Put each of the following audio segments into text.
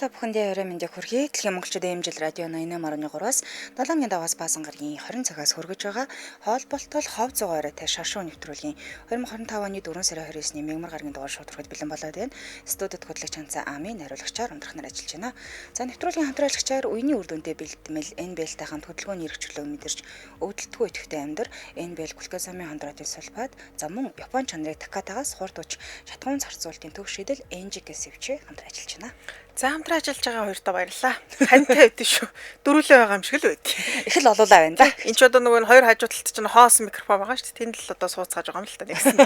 Сонсогч та бүхэндээ орой мэндийг хүргэе. Дэлхийн монголчууд ЭМЖил радио 88.3-аас 7-гийн даваас Баасан гарагийн 20 цагаас хүргэж байгаа хоол болтол хов зугаа оройтой шашуу нэвтрүүлгийн 2025 оны 4 сарын 29-ний мягмар гарагийн дугаар шууд хүрэхэд бэлэн болоод байна. Студид хөтлөгч Ханцаа Ами найруулагчаар ундрах нар ажиллаж байна. За нэвтрүүлгийн хамтраалагчаар үений үр дүнтэй бэлтгэл НБЛ-тэй хамт хөдөлгөөний эрх чөлөөг мэдэрч өвдөлтгүй идэвхтэй амьдр НБЛ глюкозамын хондратын сульфат за мөн Япон чанарыг Такатагаас хурд уч шатхуун зарцуулалтын төв шийдэл NGK-СВЧ хамтран ажиллаж байна. За хамтран ажиллаж байгаа хоёртоо баярлалаа. Хантай байд шүү. Дөрүлээ байгаа юм шиг л байд. Их л олуулаа байна да. Энд ч одоо нөгөө хоёр хажуу талд чинь хоосон микрофон байгаа шүү дээ. Тэнд л одоо сууцгааж байгаа юм л та нэгсэн.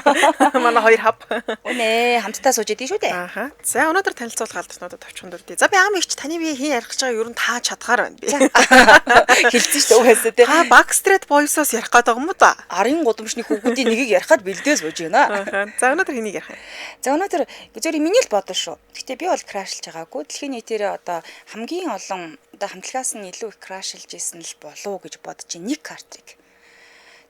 Манай хоёр хав. Үнэ хамтдаа сууж идэв шүү дээ. Ааха. За өнөөдөр танилцуулга алдарснуудад товчхон дүрдээ. За би ам ихч таны бие хин ярих гэж байгаа ер нь та чадгаар байна би. Хэлсэн шүү дээ угаасаа тий. Та Backstreet Boys-оос ярих гээд байгаа юм уу та? Арын гудамжны хүүхдүүдийн нэгийг ярихад бэлдээ сууж байна. Ааха. За өнөөдөр хэнийг ярих юм? За өнөөдөр зөвөр миний л бодол шүү. Гэтэ би бол крашлж байгаагүй. Дэлхийн нийтээрээ одоо хамгийн олон одоо хамтлагаас нь илүү их крашлж исэн л болов уу гэж бодож нэг картрыг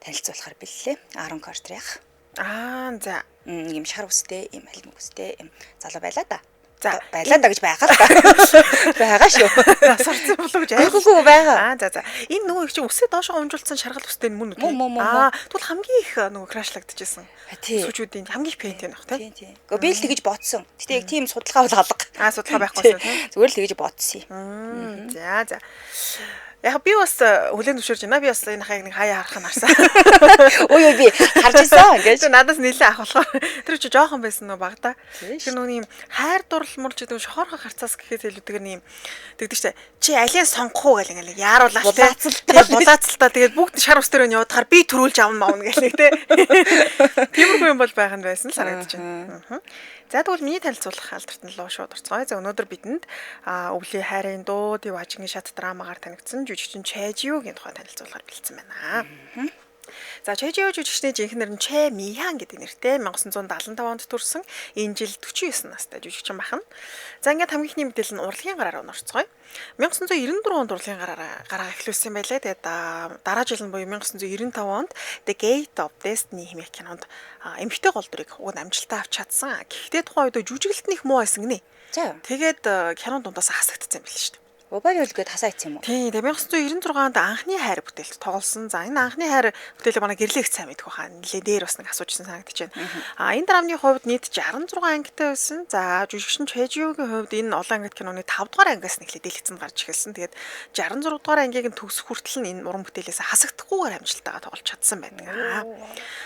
танилцуулахар бэллээ. Аарон Картер яах. Аа за. Ийм шар үстэй, ийм аль үстэй, ийм залуу байлаа да. За байлаа да гэж байгаа л да. Байгаа шүү. Асарсан болов гэж айгүй байгаа. Аа за за. Энэ нөгөө их чинь үсээ доошоо унжуулсан шаргал үстэй нь мөн үү? Мөн. Аа тэгвэл хамгийн их нөгөө крашлагдчихсэн. Сүчүүдийн хамгийн их пент байх тий. Тийм. Гэхдээ би л тэгэж бодсон. Гэтэ яг тийм судалгаа бол алга. Аа судалгаа байхгүйсэн тий. Зүгээр л тэгэж бодсон юм. За за. Яг би бас хүлээн зөвшөөрж байна. Би бас энэ хаяг нэг хаяа харах нь харсан. Ой ой би харж исэн гэж. Тэр надаас нэлээ ах болохоор тэр чи жоохон байсан нөө багада. Тэр нүг юм хайр дурлал мурч гэдэг шохорхох харцаас гэхээс илүүтэйгээр юм тэгдэг штэ. Чи алийг сонгох уу гэл ингээл яаруулаа тэ. Булаацалтай. Булаацалтай. Тэгээд бүгд шар ус дээр нь явуудахаар би төрүүлж авна маавна гэл нэг тэ. Тиймэрхүү юм бол байх нь байсан л санагдаж байна. За тэгвэл миний танилцуулах алдарт нь луу шууд орцгоё. За өнөөдөр бидэнд өвлийн хайрын дуу, Див ажингийн шат драмагаар танигдсан жүжигчин Чэжиугийн тухай танилцуулахар бэлдсэн байна. За Чэжиу жүжигчний жинхэнэ нэр нь Чэ Миян гэдэг нэртэй 1975 онд төрсэн. Энэ жил 49 настай жүжигчин бахна. За ингээд хамгийн ихний мэдээлэл нь урлагийн гараар орцгоё. 1994 онд урлагийн гараа эхлүүлсэн байлаа. Тэгээд дараа жил нь буюу 1995 онд The Gate of Destiny хэмээх кинонд эмэгтэй гол дүрийг уг нь амжилттай авч чадсан. Гэхдээ тухайн үед жүжиглэлт нь их муу байсан гинэ. Тэгээд кинон дундаас хасагдсан юм билээ шүү дээ. Убари үлгээд хасаа ицсэн юм уу? Тийм, тэгээ 1996 онд анхны хайр бүтээлд тоглосон. За энэ анхны хайр бүтээлийг манай гэрлэх сайн мэдэх байхаа. Нилээ дээр бас нэг асуужсэн санагдаж байна. А энэ драмны хувьд нийт 66 ангитай байсан. За жүжигчин Чэжиугийн хувьд энэ олон ангит киноны 5 дугаар ангиас нь эхлээд дэлгэцэнд гарч эхэлсэн. Тэгээд 66 дугаар ангийг нь төгсөх хүртэл нь энэ уран бүтээлээс хасагдахгүйгээр амжилттайгаа тоглож чадсан байдаг.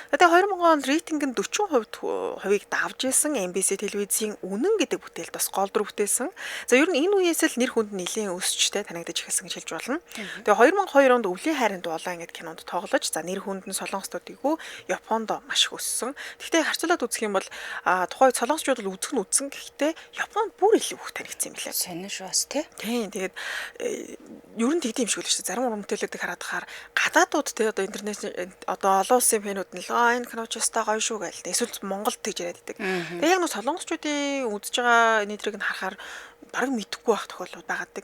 Тэгээ 2000 онд рейтинг нь 40% хувийг давж исэн MBC телевизийн Үнэн гэдэг бүтээлд бас гол дүр бүтээсэн. За ер нь энэ үеэс л нэр хүнд нэлээд өсчтэй танигдаж эхэлсэн гэж хэлж болно. Тэгээ 2002 онд Өвлийн хайрын дуулаа гэдэг кинонд тоглож за нэр хүнд нь солонгосдуудыгүй Японд маш их өссөн. Гэхдээ харьцуулаад үзэх юм бол тухайн үед солонгосчууд бол үзэх нь үзсэн. Гэхдээ Японд бүр илүү их танигдсан юм лээ. Сонин шүү бас тий. Тийм тэгээд ер нь тэгдэм юм шиг л шүү дээ. Зарим уран бүтээлүүдийг хараад хахаар гадаадууд тий одоо интернет одоо олон улсын фэнүүд нь л энэ кино ч өстой гоё шүү гээл. Эсвэл Монголд тэгж яриад идэг. Тэгээ яг нөө солонгосчуудын үзэж байгаа нийтрийг нь харахаар бараг мэдэхгүй байх тохиолдол байгаад.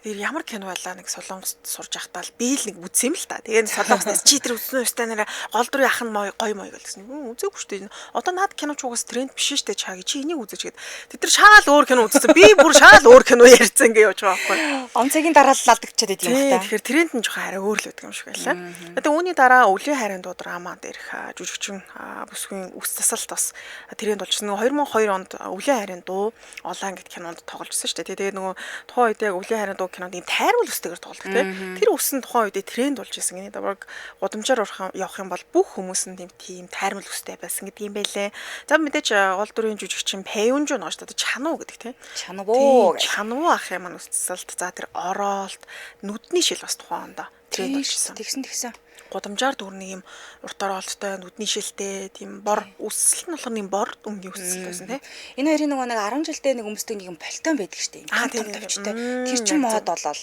Тэр ямар кино байлаа нэг солонгост сурж байхдаа л би л нэг үзсэн юм л та. Тэгээ солонгоснаас чи тэр үзсэн үү өстой нэрэ гол дүрийн ах нь гоё мой гэлсэн. Үзээгүй шүү дээ. Одоо наад кино ч угаас тренд биш шүү дээ чаа чи энийг үзэж гээд. Тэд нар шаал өөр кино үзсэн. Би бүр шаал өөр кино ярьсан ингээ явж байгаа байхгүй. Он цагийн дараа л алдагчаад идэв юм та. Тэгэхээр тренд нь жоохон арай өөр л байдаг юм шиг байлаа. Тэгээ үүний дараа Өвлийн хайрын дуу драма дээрх жүжигчин бүсгүй үс засалт бас тренд болчихсон. 2002 онд Өвлийн хайрын дуу олон ангит кинонд тогложсон шүү дээ. Тэгээ нөгөө тухайн үед яг Өвлийн хайрын дуу кинонд ийм тайрмал үстэйгээр тоглодог тийм. Тэр үс нь тухайн үед тренд болж исэн гинэ. Бараг гудамжаар явах юм бол бүх хүмүүс нь тийм тайрмал үстэй байсан гэдэг юм байлээ. За мэдээж гол дүрийн жүжигчин Пэйүнжүү нөө шүү дээ. Чануу гэдэг тийм. Чануу. Чануу ах юм үс засалт. За тэр ороолт, нүдний шил бас тухайн онд тренд болж исэн. Тэгсэн. Гудамжаар дүүрний юм урт ороолттой, нүдний шилтэй, тийм бор үсэлт нь болохоор юм бор өнгийн үсэлт байсан тий. Энэ хоёрын нөгөө нэг 10 жилдээ нэг өмсдөг нэг юм полтон байдаг штэ. Тийм товчтой. Тэр чинь мод болол.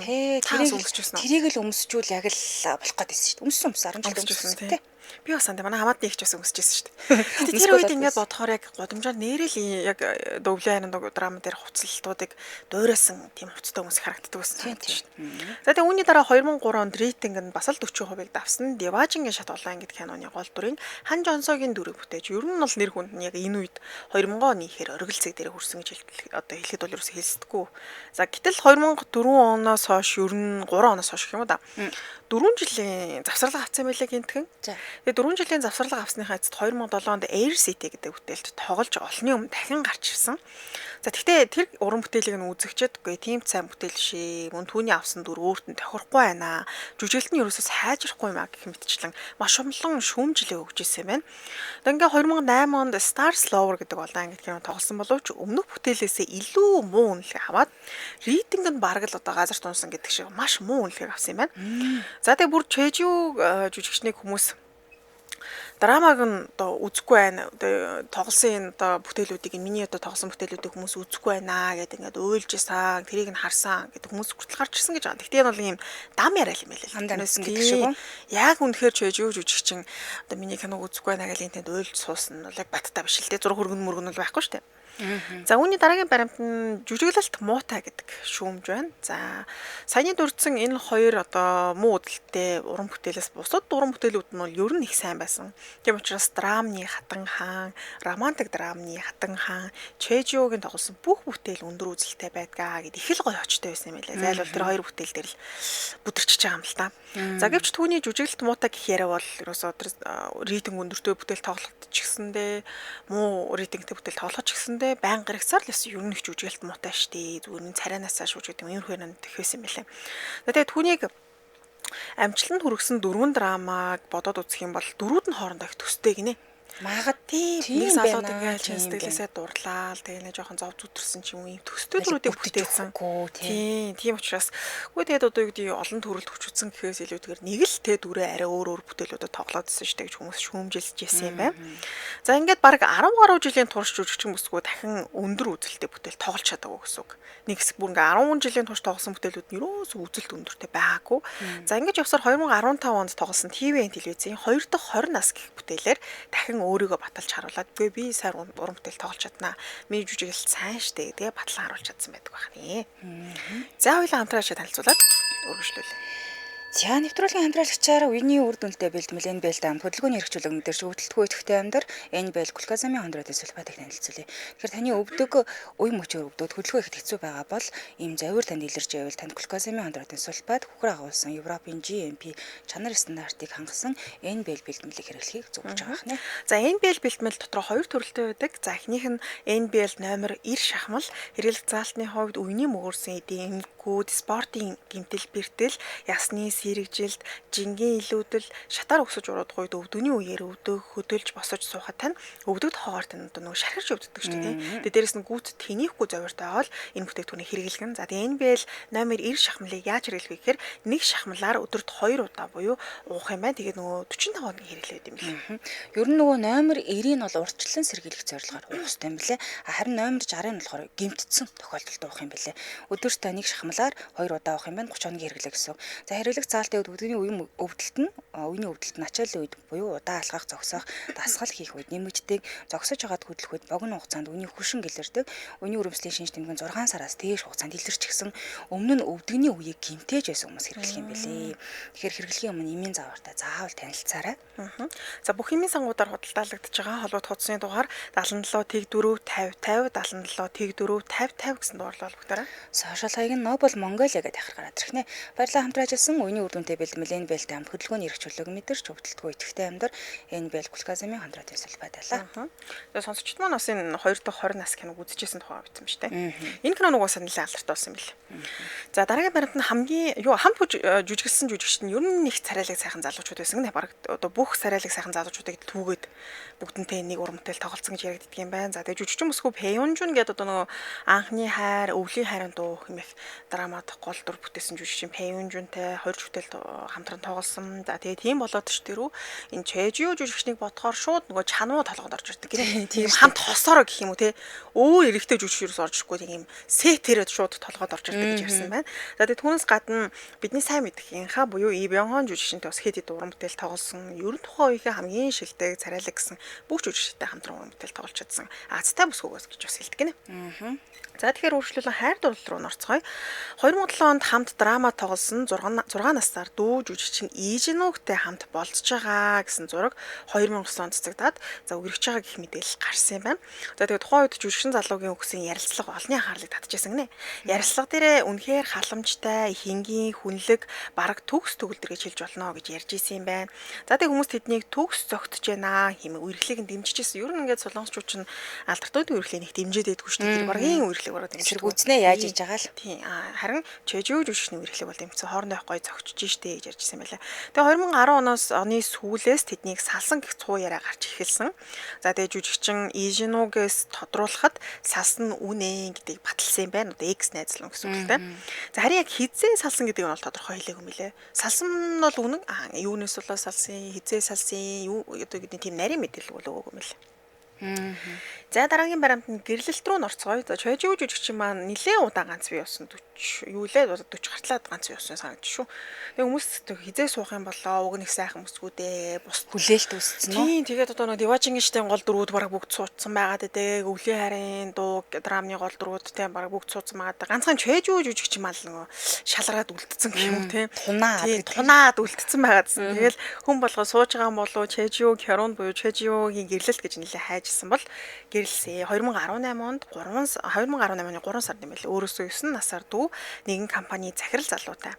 Тэ тэрийг л өмсчүүл яг л болох гээд байсан штэ. Өмссөн 10 жил өмссөн тий. Би бас андаа манай хамаатны их ч бас өмсөжсэн шүү дээ. Гэтэ тэр үед ингээд бодохоор яг гудамжаар нэрэл яг өвлийн хайрын драма дээр хувцлалтуудыг дуурайсан тийм хувцастай хүмүүс харагддаг байсан шүү дээ. За тэгээ үүний дараа 2003 онд рейтинг нь бас л 40%-ыг давсан. Деважингийн шат улаан гэдэг киноны гол дүрийн Хан Жонсогийн дүрийг бүтээж ер нь бол нэр хүнд нь яг энэ үед 2000 оны ихээр оргил зэг дээр хүрсэн гэж одоо хэлэхэд бол ерөөсөө хэлсдэггүй. За гэтэл 2004 оноос хойш ер нь 3 оноос хойш гэх юм уу да. 4 жилийн завсарлага авсан байлаа гинтгэн. Тэгээ 4 жилийн завсарлага авсныхаа эцэст 2007 онд Air City гэдэг бүтээлд тоглож олонний өмнө дахин гарч ирсэн. За тэгтээ тэр уран бүтээлийг нь үзэгчэд үгүй тийм сайн бүтээл биш ээ. Мөн түүний авсан дүр өөрт нь тохирохгүй байна. Жүжиглэлт нь ерөөсөө сайжрахгүй юм а гэх мэтчлэн маш олон шүүмжлээ өгч ирсэн юм байна. Одоо ингээ 2008 онд Stars Lover гэдэг олон ангид кино тоглосон боловч өмнөх бүтээлээсээ илүү муу үнэлгээ аваад рейтинг нь бараг л одоо газар тунсан гэдэг шиг маш муу үнэлгээг авсан юм байна. За тэгээ бүр Чэжүү жүжигчнийг хүмүүс драмаг нь одоо үзэхгүй байна. Одоо тоглосон энэ одоо бүтээлүүдийг миний одоо тоглосон бүтээлүүдийг хүмүүс үзэхгүй байна гэдэг ингээд уйлж исэн, тэрийг нь харсан гэдэг хүмүүс хүртэл гарч ирсэн гэж байгаа. Гэхдээ энэ бол ийм дам яриа юм байл л. Тэрнээс гэдэг шиг үү? Яг үнэхээр Чэжүү жүжигчин одоо миний киног үзэхгүй байна гэж энэ тэнд уйлж суусан нь бол яг баттай биш л дээ. Зураг хөргөн мөргөн бол байхгүй шүү дээ. За үүний дараагийн баримт нь жүжиглэлт муутай гэдэг шүүмж байна. За саяны дурдсан энэ хоёр одоо муу үдэлтэй уран бүтээлээс бусад уран бүтээлүүд нь бол ер нь их сайн байсан. Тийм учраас драмны хатан хаан, романтик драмны хатан хаан, Чэжиогийн тоглосон бүх бүтээл өндөр үзэлтэй байдгаа гэд их л гоё очтой байсан юм байлаа. Зайлвал тэр хоёр бүтээл дээр л бүдэрчиж байгаа юм л та. За гэвч түүний жүжиглэлт муутай гэх яриа бол ерөөсөө тэр рейтинг өндөртэй бүтээл тоглоход ч гэсэндээ муу рейтингтэй бүтээл тоглоход ч гэсэндээ байн гарагцаар л өс ер нь их жүжиглэлт муутай штэ. Зүгээр нь царайнаасаа шүүж гэдэг юм иймэрхүү юм тэхвэсэн юм байлаа. Тэгээд түүнийг амжилтанд хүргэсэн дөрвөн драмаг бодоод үзэх юм бол дөрүүд нь хоорондоо их төстэй гинэ. Магад тийм нэг залууд ингээл чин сэтгэлээсээ дурлал тэгээ нэг жоохон зов зүтэрсэн ч юм уу ийм төстэй төрүүдийг бүтээсэн. Тийм учраас үгүй тэгээд одоо юу гэдэг олон төрөлд хүч үзсэн гэхээс илүүтэйгээр нэг л тэ дүрээ арай өөр өөр бүтээлүүдэд тоглоод исэн шүү дээ гэж хүмүүс шүүмжилж ирсэн юм байна. За ингээд баг 10 гаруй жилийн турш жүжигчин бүсгүй дахин өндөр үзэлтэй бүтээл тоглож чадаагүй гэсэн үг. Нэг хэсэг бүр ингээ 10 жилийн турш тоглосон бүтээлүүд нь ерөөсөө үзэлт өндөртэй байгаагүй. За ингэж явсаар 2015 онд тоглосон ТВН телевизийн 2 дахь 20 нас гэх бүтээлээр дахин өөрийгөө баталж харуулад үгүй би сайн уран бүтээл тоглож чаднаа. Миний жүжиглэлт сайн штэ гэдгээ батлан харуулж чадсан байдаг байна. За хоёулаа хамтраач танилцуулаад үргэлжлүүлье. За нэвтрүүлгийн хамтраалагчаар үений үр дүнтэй бэлтгэл NBL дам хөдөлгөөний эрх чөлөө мэдэрч өвдөлтгүй идэвхтэй амьдр NBL глюкозамин хондротын сульфатыг танилцуулъя. Тэгэхээр таны өвдөг үе мөчөөр өвдөд хөдөлгөөн ихэд хэцүү байгаа бол ийм завир танд илэрч байвал танд глюкозамин хондротын сульфат хөхөр агуулсан Европын GMP чанар стандартыг хангасан NBL бэлтгэлийг хэрэглэхийг зөвлөж байгаа хэрнэ. За NBL бэлтгэл дотор хоёр төрөлтэй байдаг. За эхнийх нь NBL номер 90 шахмал хэрэглэх заалтны хувьд үений мөгөөрсөн эдийн эмгэгүүд, спортын гэмтэл бэртэл, ясны сэрэгжилт, жингийн илүүдэл, шатаар өксөж уруудах үед өвдөгний үеэр өвдөг, хөдөлж босож суухад тань өвдөгд хоогоор тань одоо нөгөө шархирч өвддөг шүү дээ. Тэгээ дээрэс нь гүйц тэнийхгүй зовиртой бол энэ бүтээгдэхүүнийг хэрэглэгэн. За тэгээ NBL номер 90 шахмалыг яаж хэрэглэх вэ гэхээр нэг шахмалаар өдөрт 2 удаа буюу уух юм байна. Тэгээ нөгөө 45 хоногийн хэрэглээд юм билээ. Ер нь нөгөө номер 90-ийг бол урьдчилан сэргийлэх зорилгоор уух хэрэгтэй юм билээ. Харин номер 60-ыг нь болохоор гэмтсэн тохиолдолд уух юм билээ. Өдөрт нэг шахмалаар 2 удаа уух юм байна. 30 хоногийн хэрэглээ гэсэн. За хэрэглэх заалтын үед өвдөгний үеийн өвдөлт нь үеийн өвдөлт нь ачааллын үед буюу удаан алхах, зогсоох, дасгал хийх үед нэмэгддэг, зогсож байгаад хөдлөх үед богино хугацаанд үеийн хөшин гэлэрдэг, үеийн өрөмслийн шинж тэмдэг нь 6 сараас дээш хугацаанд илэрчихсэн. Өмнө нь өвдөгний үеийг гэмтээж байсан хүмүүс хэрэглэх юм билээ. Тэгэхээр хэрэглэхийн өмнө эмийн заавартай заавал танилцаарай. За бүх эмийн сангуудаар худалдаалагдаж байгаа холбоот хуудасны дугаар 77 04 50 50 77 04 50 50 гэсэн дугаарлал холбогдоорой. Сошиал хаяг нь Noble Mongolia гэдэг ахаар гараад ирэх нэ. Баярлалаа хамтран ажилласан үеийн үр дүнтэй бэлтгэл NBL дамт хөдөлгөөний эрх чөлөөг мэдэрч өвдөлтгүй идэвхтэй амьдр NBL глюкозамин хондротын сульфат байлаа. За сонсогчд маань бас энэ 2 дахь 20 нас киног үзчихсэн тухай бичсэн ба штэ. Энэ кино нугасаа нэлээд алдартай болсон юм бэл. За дараагийн баримт нь хамгийн юу хамт жүжиглсэн жүжигчд нь ер нь их царайлаг сайхан залуучууд байсан гэнэ. Бараг одоо бүх царайлаг сайхан залуучуудыг түүгээд Бүгдэнтэй нэг уран бүтээл тоглолцсон гэж яригддаг юм байна. За, тэгээ жүжигчин бүсгүй Пэйонжун гэдэг одоо нөгөө анхны хайр, өвлийн хайрын дуу хэмээх драмад гол дүр бүтээсэн жүжигчин Пэйонжунтай 20 бүтээл хамтран тоглосон. За, тэгээ тийм болоод ч тэрүү энэ Чэжиу жүжигчнийг бодохоор шууд нөгөө чануу толгойд орж ирдэг гинэ. Тийм хамт хосороо гэх юм уу те. Өөр эрэгтэй жүжигч юус орж ирэхгүй тийм сетэрээ шууд толгойд орж ирдэг гэж ярьсан байна. За, тэгээ түүнээс гадна бидний сайн мэдэх Инха буюу И Бёнгон жүжигчтэй бас хэд хэд уран бүтээл тоглосон. Ер нь тухайн үеийн хамгийн шилдэг, царайлаг гэсэн бүх жүжигчтэй хамтран уран бүтээл тоглож чадсан. Азтай бүсгүйгээс гэж бас хэлдэг гинэ. За, тэгэхээр үргэлжлүүлэн хайр дурлал руу норцгоё. 2007 онд хамт драма тоглосон 6 насаар дүү жүжигчин Ижинүүгтэй хамт болцож байгаа гэсэн зураг 2009 онд цэцэгдээд за үргэж байгаа гэх мэдээлэл гарсан юм байна. За, тэгээд тухайн үед жүжигчин залуугийн өгсөн ярилцлага олонний анхаарлыг татчихсан гинэ. Ярилцлага дээрээ үнэхээр халамжтай, хингийн, хүнлэг, бараг төгс төгөлдөр гэж хэлж болно гэж ярьж исэн юм байна. За, тэгээд хүмүүс тэднийг төгс зөгтөж байна хэмээн үерхлийг нь дэмжиж исэн. Ер нь ингээд солонгосчууд чинь алдартуудын үерхлийг нэг дэмжиж байдгүй шүү дээ. Тэр баргийн үерхлийг бараг дэмжиж. Сэргүүцнээ яаж хийж байгаа л. Тийм. Харин Чэжүү жүжигчний үерхлийг бол дэмжсэн. Хоорондоо их гоё зөгчж штэ гэж ярьжсэн байлаа. Тэгээ 2010 оны сүүлээс тэднийг салсан гэх цуу яриа гарч эхэлсэн. За, тэгээ жүжигчин Ижинугээс тодруулахад салсан нь үнэ гэдгийг баталсан юм байна. Одоо X найз л гэсэн үг л дээ. За, харин яг хизээ салсан гэдгийг нь бол тодорхой хэлээгүй юм билэ. Салсан нь бол үнэн. Юунаас болоо салсан, хизээ салсан, юу одоо гэдэг тийм нарийн мэдээлэл бол өгөөгүй юм билэ. За, дараагийн баримт нь гэрлэлт рүү норцгоё. За, Чойжиу жүжигчин маань нэлээд удаан ганц бий болсон 40 юу лээ 40 гартлаад ганц бий болсон санагдаж шүү. Тэгээ хүмүүс хизээ суух юм болоо уг нэг сайхан бүсгүүдээ бус хүлээлт үүссэн үү? Тийм, тэгээд одоо нэг Диважингиштэй гол дөрүүд бараг бүгд суудсан байгаад байдаг. Өвлийн хайрын дуу драмны гол дөрүүд те бараг бүгд суудсан байгаад. Ганцхан Чойжиу жүжигчин маань нөгөө шалгараад үлдсэн гэх юм уу те. Тунаад үлдсэн байгаадсэн. Тэгэл хүн болгоо сууж байгаа юм болов Чойжиу Кярон буюу Чойжиугийн гэрлэлт гэж нэлээ хайжсэн бол гэрлэлсэ. 2018 онд 2018 оны 3 сард юм байл. Өөрөөсөө 9 насаар дүү нэгэн компани захирал залуутай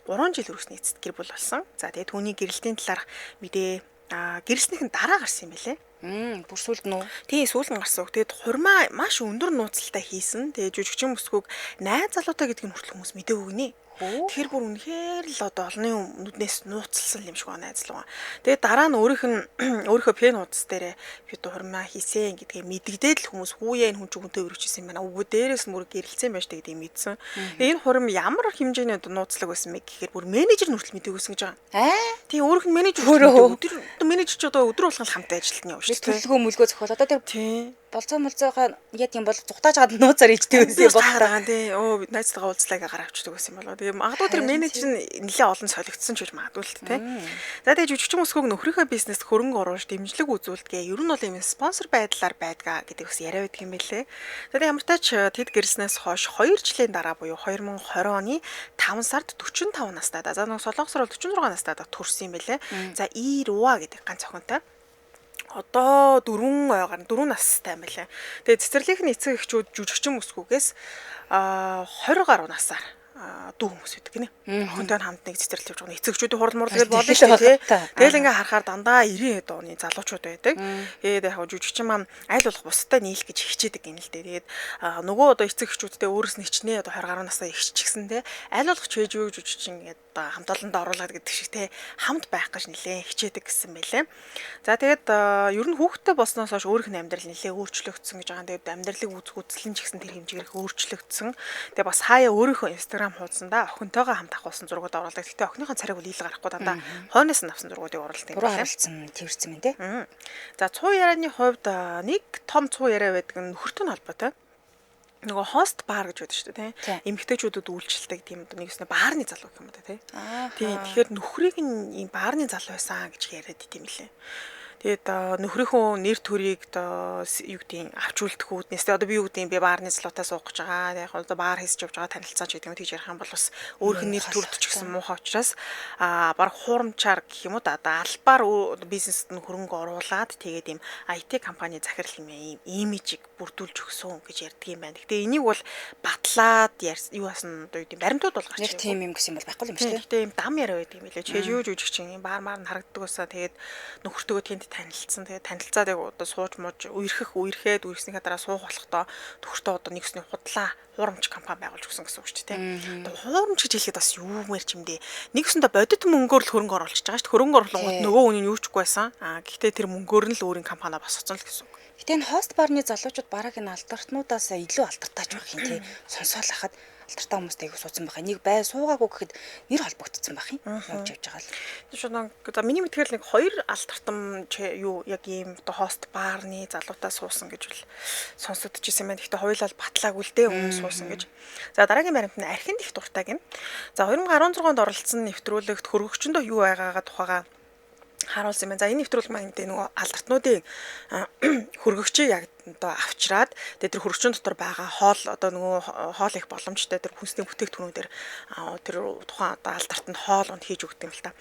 3 жил үргэсний эцэст гэр бүл болсон. За, тэгээ түүний гэрэлтийн талаарх мэдээ гэрэлснийхэн дараа гарсан юм байлээ. Бүр сүлд нь үү? Тийм, сүүлд нь гарсан. Тэгээд хурмаа маш өндөр нууцлалтай хийсэн. Тэгээд жүжигчин бүсгүйг найз залуутай гэдгийг нь хүртэл хүмүүс мэдээгүй гинэ. Тэгэхээр бүр үнэхээр л одоо олонний нүднээс нууцлсан юм шиг байна найз залуу. Тэгээд дараа нь өөрийнх нь өөрийнхөө пен хуудас дээрээ би хурмаа хийсэн гэдгээ мэдэгдээд л хүмүүс хүүе энэ хүн ч хүнтэй өргөжсэн юм байна. Үгүй дээрээс нь бүр гэрэлцсэн байж таа гэдгийг мэдсэн. Тэгээд энэ хурим ямар хэмжээний одоо нууцлаг байсан бэ гэхээр бүр менежер нь хүртэл мдэггүйсэн гэж байгаа. Тийм, өөрийнх нь менежер хүртэл өдөр менежер ч одоо өдөр болгон хамт ажиллана юм шүү дээ. Төлгөө мөлгөө зохиол одоо тэр тийм болцоо молцоогоо яд юм бол зүхтааж гад нууцаар ичдэг байсан юм бол тий. Өө найзтайгаа уулзлаа гээ гараа авчдаг байсан юм болоо. Тэгээ магадгүй тэр менежер нь нэлээ олон солигдсон ч гэж магадгүй л тий. За, тэгээ жүжигчин бүсгүйг нөхрийнхөө бизнест хөрөнгө оруулж дэмжлэг үзүүлдэгэ. Ер нь бол ийм спонсор байдлаар байдгаа гэдэг бас яриа байдаг юм билээ. За, тэгээ ямар тач тэд гэрснээс хойш 2 жилийн дараа буюу 2020 оны 5 сард 45 настай. За, нэг солонгосоор бол 46 настай төрсөн юм билээ. За, Ируа гэдэг ганц охинтой. Одоо 4 ойгаар 4 настай юм байлаа. Тэгээ цэцэрлэгний эцэг эхчүүд жүжигчин бүсгүйгээс 20 гаруй насаар дүү хүмүүс байдаг гинэ. Охинтой хамт нэг цэцэрлэг явж байгаа. Эцэг эхчүүдийн хурал мурлал гэж болно шүү дээ, тий. Тэгэл ингээ харахаар дандаа 90 хэд оны залуучууд байдаг. Тэгээд яг жүжигчин маань аль болох бусдад нийлэх гэж хичээдэг гинэ л дээ. Тэгээд нөгөө одоо эцэг эхчүүдтэй өөрөөс нь хичнээн одоо 20 гаруй насаа ихчихсэн те. Аль болох чэжүү жүжигчин ингээд хамт олондоо оруулаад гэдэг шиг те хамт байх гэж нэлээ хичээдэг гэсэн байлээ. За, тэгээд ер нь хүүхдтэй болсноос хойш өөрийнх нь амьдрал нэлээ өөрчлөгдсөн гэж байгаа. Тэгээд амьдралыг үзэх үзэл нь ч гэсэн тэр хэмжээгээр өөрчлөгдсөн. Тэгээд бас хаяа өөрийнхөө Instagram хуудсандаа охинтойгоо хамт авахулсан зургууд оруулдаг. Гэхдээ охиныхоо царайг бол ил гарахгүй дандаа хойноос нь авсан зургуудыг оруулдаг юм байна. Харуулсан тэрсэн юм те. За, цуу ярианы хувьд нэг том цуу яриа байдаг нь нөхөртэй нь холбоотой. Нөгөө хост бар гэж байдаг шүү дээ, тий. Эмэгтэйчүүдэд үйлчлдэг тийм одоо нэг юусна баарны залуу гэх юм да, тий. Тийм, тэгэхээр нөхрийг нь ийм баарны залуу байсан гэж яриад идэм билээ. Тэгээд нөхрийнхөө нэр төрийг одоо юу гэдгийг авч үлдэх үүднээс тэ одоо би юу гэдгийг би баарны залуутай суух гэж байгаа. Яг одоо баар хийсэж явж байгаа танилцаа ч гэдэг юм тийж ярих юм бол бас өөрийнх нь нэр төрд ч гэсэн муухай учраас баг хуурамчаар гэх юм уу да одоо албаар бизнест нь хөрөнгө оруулаад тэгээд ийм IT компани захирал юм ийм имижийг бүрдүүлж өгсөн гэж ярьдаг юм байна. Гэтэ энийг бол батлаад юу яасан одоо юу гэм баримтууд бол гарч ирсэн. Нэг тийм юм гэсэн юм бол байхгүй юм шүү дээ. Гэтэ ийм дам яриа байдаг юм билээ. Чэжүү жүжигчин ийм баар маар нь харагддаг байсаа тэгээд нөхөртөөгөө тэнд тэнд танилцсан. Тэгээд танилцаад яг одоо сууж мууж үерхэд үерхснийхээ дараа суух болохдоо төхөртөө одоо нэгсний худлаа хуурамч компани байгуулж өгсөн гэсэн үг шүү дээ. Одоо хуурамч гэж хэлэхэд бас юу мэр ч юм дээ. Нэгсэндээ бодит мөнгөөр л хөрөнгө оруулж байгаа шүү дээ. Хөрөнгө оруулангууд нөгөө хүн нь юу ч үгүй байсан. Гэхдээ тэр мөнгөөр нь л өөрийн компаниа босгоцсон л гэсэн үг. Гэтэ энэ хост барны залуучууд бараг энэ алдартнуудаас илүү алдартаач байх юм тий. Сонсоол хахад алдартай хүмүүстэй их суудсан байх. Нэг бай суугаагүй гэхэд нэр холбогдсон байх юм. Явж явж байгаа л. Тэр за миний мэдгээр нэг хоёр алдартан юу яг ийм одоо хост барны залуудаа суусан гэж бол сонсогдчихсэн юм байна. Гэхдээ хоёулаа батлаагүй л дээ өмнө суусан гэж. За дараагийн баримт нь архинд их дуртай гин. За 2016 онд оролцсон нэвтрүүлэгт хөргөгчөндөө юу байгаагаа тухайга харуулсан юм байна. За энэ нэвтрүүлэг маань гэдэг нөгөө алдартнуудын хөргөгчийг яг одоо авчраад тэгээд тэр хөргөгчөн дотор байгаа хоол одоо нөгөө хоол их боломжтой тэр хүнсний бүтээгдэхүүнүүдээр тэр тухайн одоо алдартанд хоол унд хийж өгдөг юм л та.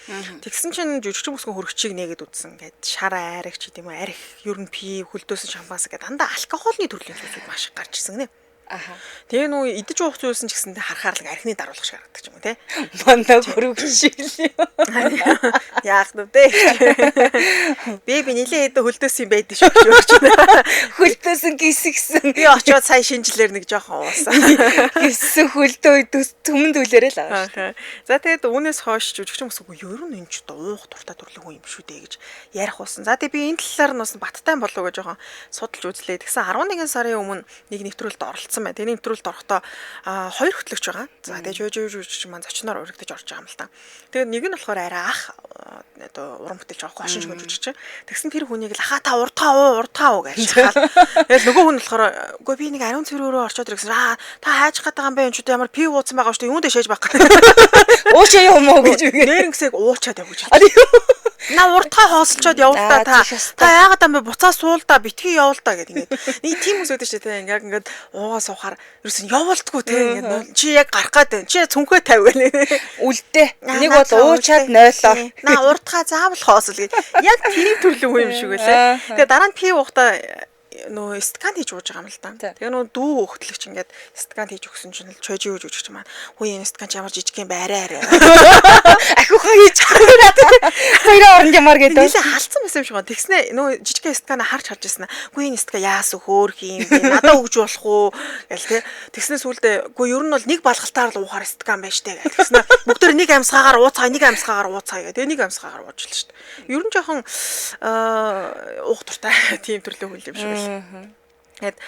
Тэгсэн чинь жүжигчин бүсгэн хөргөгчийг нээгээд үзсэн. Ингээд шар айраг ч гэдэм үү арх, ер нь пив, хөлдөөсөн шампанс гэдэг дандаа алкоголны төрлийн зүйлсүүд маш их гарч ирсэн гинэ. Аха. Тэгээ нүү идэж уух зүйлсэн ч гэсэндээ харахаар л архины даруулах шиг харагддаг юм уу те. Манай хөргөгч л. Яах нь вэ? Би нилээ хэдэ хөлдөөсөн юм байдаг шүү гэж байна. Хөлдөөсөн гисгсэн. Би очиод сая шинжилээр нэг жоохон уусан. Гиссэн хөлдөө түмэн дүүлээрээ л байгаа шүү. За тэгээд үүнээс хойш жүжигчин бүсгүй ер нь энэ ч одоо уух дуртай төрлийн хүн юм шүү дээ гэж ярих болсон. За тэгээд би энэ талаар нь бас баттай болов уу гэж жоохон судалж үзлээ. Тэгсэн 11 сарын өмнө нэг нэвтрүүлэлд оролцсон байна. Тэрний нэвтрүүлэлд орохдоо хоёр хөтлөгч байгаа. За тэгээд жүжигч маань зочноор урагдаж орж байгаа юм л та. Тэгээд нэг нь болохоор арай ах одоо уран бүтээлч байгаа хошин шиг жүжигч. Тэгсэн тэр хүнийг л ахаа та уртаа уу уртаа уу гэж шахаад. Тэгээд нөгөө хүн болохоор үгүй би нэг ариун цэврөөрөө орчод ирсэн. Аа та хайж гад байгаа юм бэ энэ ч одоо ямар пив ууцсан байгаа шүү дээ. Юунд дэшээж байх. Уучаа юм уу гэж үгүй. Нэрнгэсэг уучаад яв гэж. На уртгаа хоосолчоод явал та та яагаад юм бэ буцаа суул та битгий явал та гэдэг ингээд нэг тийм хүмүүс байдаг шүү дээ яг ингээд уугаа суухаар ерөөсөн явуулдаггүй те ингээд чи яг гарах гээд байна чи цүнхээ тавь гэнэ үлдээ нэг бол уучаад нойлоо на уртгаа заавал хоосол гэж яг тийм төрлийн хүн юм шиг үлээ. Тэгээ дараа нь пив уухтаа нөө стакан хийж ууж байгаа юм л да. Тэгээ нөө дүү хөтлөгч ингээд стакан хийж өгсөн чинь л чойжи юу жүжигч маань хүү энэ стакан чи ямар жижиг юм бэ арай арай. Ахиухан хийж байгаа. Хоёрын оронд ямар гэдэг. Нилээ халдсан байсан юм шиг байна. Тэгснэ нөө жижигхэн стакана харж харж ирсэн. Үгүй энэ стака яасан хөөх юм бэ? Надаа өгж болох уу гэл тэ. Тэгснэ сүулдэ үгүй ер нь бол нэг балгалтаар л уухаар стакан байж тээ гэл. Тэгснэ бүгдээр нэг амьсгаагаар ууцгаая, нэг амьсгаагаар ууцгаая гэх. Тэгээ нэг амьсгаагаар ууж л шүү дээ. Ер нь жоохон уух дуртай тийм төрлийн хүн юм шиг байл. Тэгээд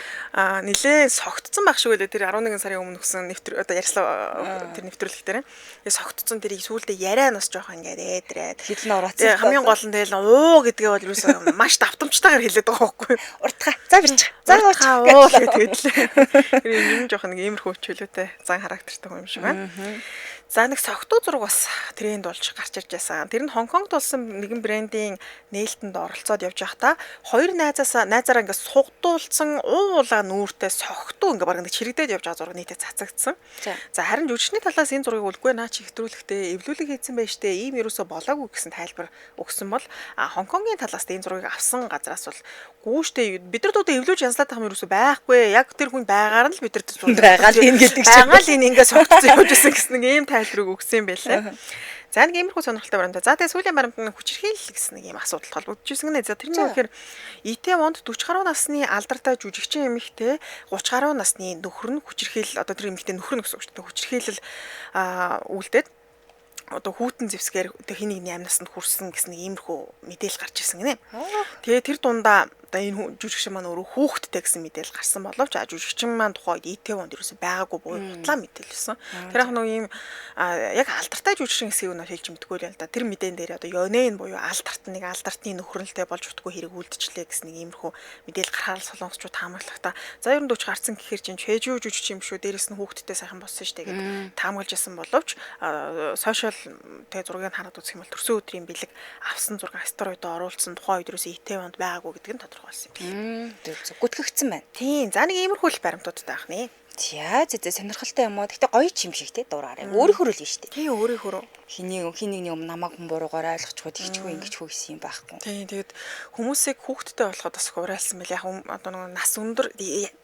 нилээ согтцсон байх шиг үлээ тэр 11 сарын өмнө өгсөн нэвтэр одоо ярьслаа тэр нэвтрүүлэг дээр. Тэгээд согтцсон тэрийг сүүлдээ яриа нас жоохон ингээд ээдрээд хэл нь ороцсон. Хамгийн гол нь тэгэл уу гэдгээ бол юусэн маш давтамжтайгаар хэлээд байгаа байхгүй юу? Уртгаа. За бирч. За уу гэдэг л. Тэр юм жоохон нэг иймэрхүү чөлөөтэй зан характертай хүн юм шиг байна. За нэг согтуу зураг бас тренд болж гарч ирж байсан. Тэр нь Хонконгт болсон нэгэн брендийн нээлтэнд оролцоод явж байхдаа хоёр найзаараа ингээд сугдуулсан уулаа нүүртэй согтуу ингээд бараг нэг чирэгдээд явж байгаа зураг нийтэд цацагдсан. За харин жүжигчний талаас энэ зургийг үлгүй наа чи хэвтрүүлэхдээ эвлүүлэг хийсэн байж тээ ийм ерөөсө болоогүй гэсэн тайлбар өгсөн бол Хонконгийн талаас энэ зургийг авсан газраас бол гүүштэй бид нар одоо эвлүүлж янзлаад байгаа юм ерөөсө байхгүй. Яг тэр хүн байгаар нь л бид нар зураг байгаа л энэ гэдэг чинь байгаа л энэ ингээд согтсон явж исэн гэсэн нэг ийм тайлбарыг өгсөн юм байлээ. За нэг иймэрхүү сонирхолтой баримт. За тэгээ сүүлийн баримт нь хүчирхийлэл гэсэн нэг ийм асуудал холбогдож ирсэн гэнэ. За тэрний үгээр Итэвонд 40 гаруй насны алдартай жүжигчин эмэгтэй 30 гаруй насны нөхөр нь хүчирхийлэл одоо тэр эмэгтэй нөхөр нь гэсэн үг шүү дээ. Хүчирхийлэл үлдээд одоо хүүтэн зэвсгээр хин нэгний амнасанд хүрсэн гэсэн нэг иймэрхүү мэдээлэл гарч ирсэн гинэ. Тэгээ тэр дундаа одоо энэ жүжигчин маань өөрөө хүүхэдтэй гэсэн мэдээлэл гарсан боловч жүжигчин маань тухайд Итэвонд ерөөсөй байгаагүй буюу хутлаа мэдээлсэн. Тэр яг нэг ийм яг алдартай жүжигчин хэсгийг нь хэлж мэдгүй л да. Тэр мэдээн дээр одоо Йонэн буюу алдарт нэг алдартны нөхрөлтэй болж утгүй хэрэг үлдчихлээ гэсэн нэг иймэрхүү мэдээлэл гарахаар солонгосчууд таамаглахдаа за ер нь 40 гарцсан гэхэр чинь чэжүү жүжигчин юм шүү. Дээрэс нь хүүхэдтэй сайхан болсон штэ гэд таамаглаж исэн боловч сошиал тэгээ зургийг хараад үзэх юм бол төрсөн өдрийн бэлэг авсан зураг астероидоо оруулсан тухайн үед ерөөсөө Итэвонд байгаагүй гэдэг нь тодорхой болсон юм. Зөв зөв гүтгэгдсэн байна. Тийм. За нэг иймэрхүү л баримтуудтай байх нэ. За зэ сонирхолтой юм уу. Гэхдээ гоё ч юм шиг те дураарай. Өөрийнхөө л шүү дээ. Тий, өөрийнхөө. Хиний хин нэгний өмнө намайг хүн буруугаар ойлгочихгүй тэгчихгүй ингэчихгүй гэсэн юм байхгүй. Тий, тэгээд хүмүүсийг хүүхдтэй болоход бас их уриалсан байл. Яг одоо нэг нас өндөр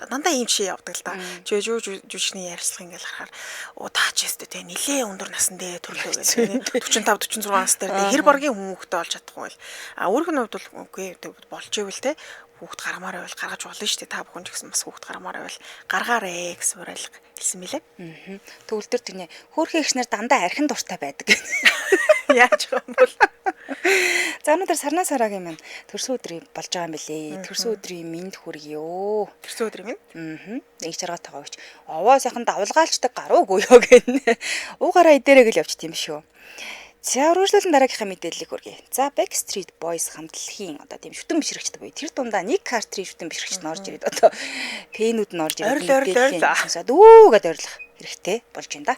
дандаа ийм жишээ явдаг л да. Жижиг жижигний ярьцлага ингээл харахаар оо таа ч өстэй те нилээ өндөр насан дээр төрлөө гэх. 45 46 нас дээр хэр баргийн хүн хүүхдтэй болж чадахгүй байл. А өөрийнх нь хувьд бол үгүй болж ивэл те хүүхд гаргамаар байвал гаргаж болно шүү дээ. Та бүхэн ч гэсэн бас хүүхд гаргамаар байвал гаргаарэ гэсэн уриалга хэлсэн мэлээ. Аа. Төгөлдөр тэрний хөөрхөн ихнэр дандаа архин дуртай байдаг. Яаж юм бол. За өнөөдөр сарнаа сарагийн минь төрсөн өдрийн болж байгаа юм билээ. Төрсөн өдрийн мэнд хүргье. Төрсөн өдрийн мэнд? Аа. Нэг жаргалтайгаа өгч. Овоо сайхан давлгаалчдаг гаруугүй юу гэнэ. Уугаараа идэрэг л явчих юм шүү. За үргэлжлүүлэн дараагийнхаа мэдээллийг хүргэе. За Backstreet Boys хамтлагийн одоо тийм шүтэн бишрэгчд буюу тэр дундаа нэг Картерийн шүтэн бишрэгчд нь орж ирээд одоо пенүүд нь орж ирээд мэдээллийн дүү гэдээ ойрлох хэрэгтэй болж байна да.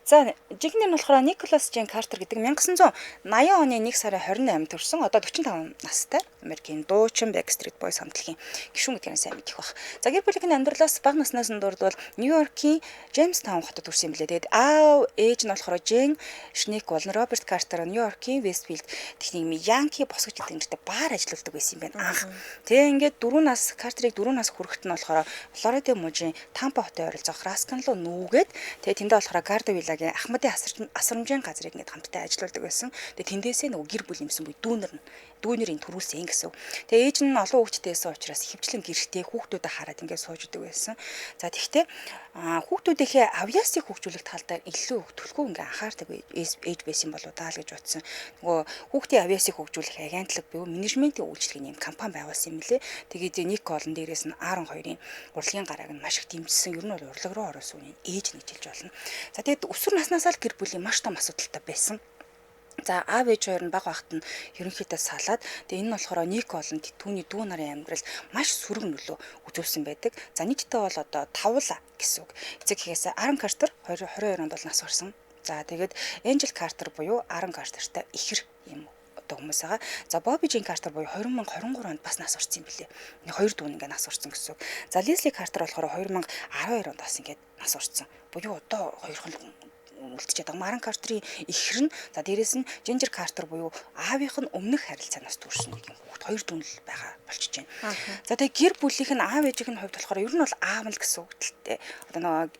За жинхэнэ нь болохоор Николас Жен Картер гэдэг 1980 оны 1 сарын 28 төрсэн одоо 45 настай Америкийн дуучин Backstreet Boys хамтлагийн гишүүн гэдгээр сайн мэдэх бах. За гэр бүлийн амьдралаас бага наснаас нь дурдвал Нью-Йоркийн Джеймстаун хотод төрсэн юм билээ. Тэгээд аав ээж нь болохоор Жен Шнек болон Роберт Картер Нью-Йоркийн Вестфилд техникийн Янки босгож гэдэг нэртэй баар ажилладаг байсан юм байна анх. Тэгээ ингээд 4 нас Картерыг 4 нас хүрэхэд нь болохоор Флорида мужийн Тампа хотын ойролцоох Раскан руу нүүгээд тэгээ тэндээ болохоор Гардо Виллагийн Ахмадын асрамжийн газрыг ингээд хамтдаа ажилладаг байсан. Тэгээ тэндээсээ нөгөө гэр бүл юмсан буй дүүнер нь дүүнерийн төрүүлсэн гэсэн үг. Тэгээ ээж нь олон хүүхэдтэй байсан учраас хөвчлэн гэртээ хүүхдүүдэд хараад ингээд сууж идэг байсан. За тэгвэл хүүхдүүдийнхээ авьяасыг хөгжүүлэх тал дээр илүү төлхөө ингээд анхаардаг ээж байсан болоо даа л гэж бодсон. Нөгөө хүүхдийн авьяасыг хөгжүүлэх агентлаг буюу менежментийн үйлчилгээний юм компани байгуулсан юм лээ. Тэгээд Ник олон дээрээс нь Aaron 2-ын урлагийн гарааг нь маш их дэмжсэн. Ер нь бол урлаг руу оруулсан үний ээж нэг хэлж болно. За тэгээд өсвөр наснаасаа л гэр бүлийн маш том асуудалтай байсан. За аав ээж хоёр нь бага багт нь ерөнхийдөө салаад тэгээ энэ нь болохоор Ник болон түүний дүү нарын амьдрал маш сөрөг нөлөө үзүүлсэн байдаг. За нийтдээ бол одоо тавла гэсэн үг. Эцэг эхээс Aaron Картер 22 онд бол нас барсан. За тэгээд Энжел Картер буюу Aaron Картертай ихэр юм одоо хүмүүс байгаа. За Бобби Жин Картер буюу 2023 онд бас нас барсан юм билээ. Нэг хоёр дүү ингээ нас барсан гэсэн үг. За Лесли Картер болохоор 2012 онд бас ингээд нас барсан. Буюу одоо хоёрхан үлдчихэд байгаа. Маран Картерийн ихэр нь за дээрэс нь Жинжер Картер буюу аавынх нь өмнөх харилцаанаас төрсэн нэг юм хүүхэд хоёр дүү л байгаа болчихж байна. За тэгээ гэр бүлийнх нь аав ээжийнх нь хувьд болохоор ер нь бол аав нь л гэсэн үг л дээ. Одоо нөгөө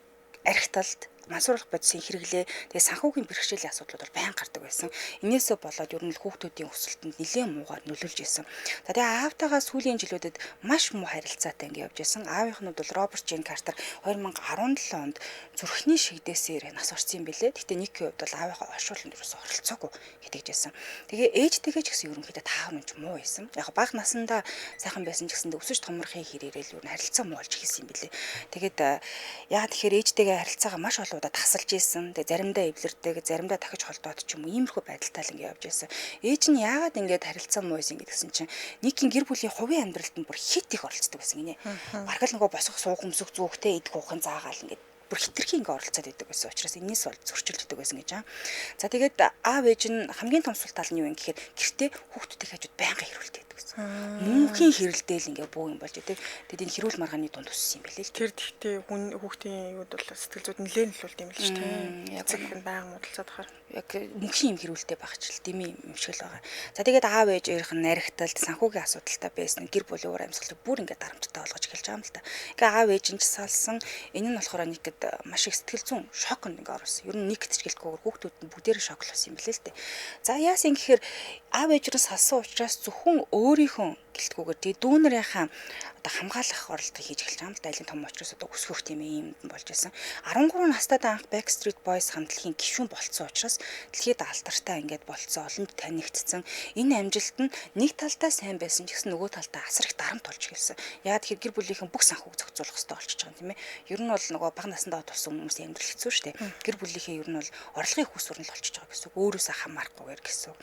архиталд мансууруулах бодисын хэрэглээ, тэгээ санхүүгийн бэрхшээлийн асуудлууд бол байн гардаг байсан. Энээсээ болоод ер нь л хүүхдүүдийн өсөлтөнд нэлээд муугаар нөлөөлж исэн. За тэгээ аавтайгаа сүүлийн жилүүдэд маш муу харилцаатай ингэ явж исэн. Аавынх нь бол Роберт Жин Картер 2017 онд зүрхний шигдээсээр нас барсан юм билээ. Гэхдээ Никийн хувьд бол аавынхаа оршуулганд юусоо оролцоогүй гэдэгжсэн. Тэгээ ээжтэйгээ ч гэсэн ерөнхийдөө таах юм муу байсан. Яг бага насандаа сайхан байсан ч гэсэндээ өсөж томрохын хэрээрээ л ер нь харилцаа муу болж эхэлсэн юм билээ. Тэгээд яагаад тэгэхээр ээжтэйгээ харилцаагаа маш олон удаа тасалж исэн. Тэгээ заримдаа эвлэрдэг, заримдаа дахиж холдоод ч юм уу иймэрхүү байдалтай л ингэ явж исэн. Ээж нь яагаад ингэж харилцаа муу байсан гэдгсэн чинь Никийн гэр бүлийн хувийн амьдралд нь бүр хит их оролцдог байсан гинэ. Бараг л нөгөө босох суух өмсөх зүүхтэй идэх уухын заагаал ингэ бүр хитрхи ингээ оролцоод идэг байсан учраас энэс бол зөрчилддөг байсан гэж аа. За тэгээд аав ээж нь хамгийн том сул тал нь юу юм гэхээр гэртээ хүүхдүүдийн хажууд байнга хэрүүлдэг гэдэг байсан. Мөнхийн хэрэлдээл ингээ бүү юм болж идэг. Тэгээд энэ хэрүүл маргааны дунд өссөн юм билээ л. Тэр тэгтээ хүн хүүхдийн юуд бол сэтгэл зүйд нэлээд нөлөөлт юм л шүү дээ. Эцэг их нь байнга муудалцаад хахаар. Яг мөнхийн юм хэрүүлтэй байх ч л дими юм шиг л байгаа. За тэгээд аав ээж хоёрын наригталд санхүүгийн асуудалтай байсан. Гэр бүлийн уур амьсгалыг бүр ингээ дарамттай болгож эхэлж байгаа юм л та. Ингээ аав ээж нь ч салсан. Энэ нь болохоор нэгд маш их сэтгэл зүйн шоконд ингээ оруулсан. Ер нь нэг ч гэлтгүйгээр хүүхдүүд нь бүгдээрээ шоклосон юм билээ л дээ. За яасан гэхээр аав ээж нь салсан учраас зөвхөн өөрийнхөө гэлтгүүгээр тэгээ дүүнэрийнхаа одоо хамгаалах оролдлого хийж эхэлж байгаа юм л да. Айлын том учраас одоо өсгөх тийм юм болж исэн. 13 настайд анх Backstreet Boys хамтлагийн гишүүн болцсон учраас дэлхийд алдартай ингээд болцсон, олонд танигдсан. Энэ амжилт нь нэг талдаа сайн байсан ч гэсэн нөгөө талдаа асар их дарамт болж эхэлсэн. Яагаад тэгэхээр гэр бүлийнхэн бүх санхүүг зохицуулах хэрэгтэй болчихж байгаа юм тийм ээ. Ер нь бол нөгөө бага насндаа тулсан хүмүүсийн амьдрал хэцүү шүү дээ. Гэр бүлийнхээ ер нь бол орлогын хүс хүрнэл болчихж байгаа гэсэн үг. Өөрөөсөө хамаарахгүйгээр гэсэн үг.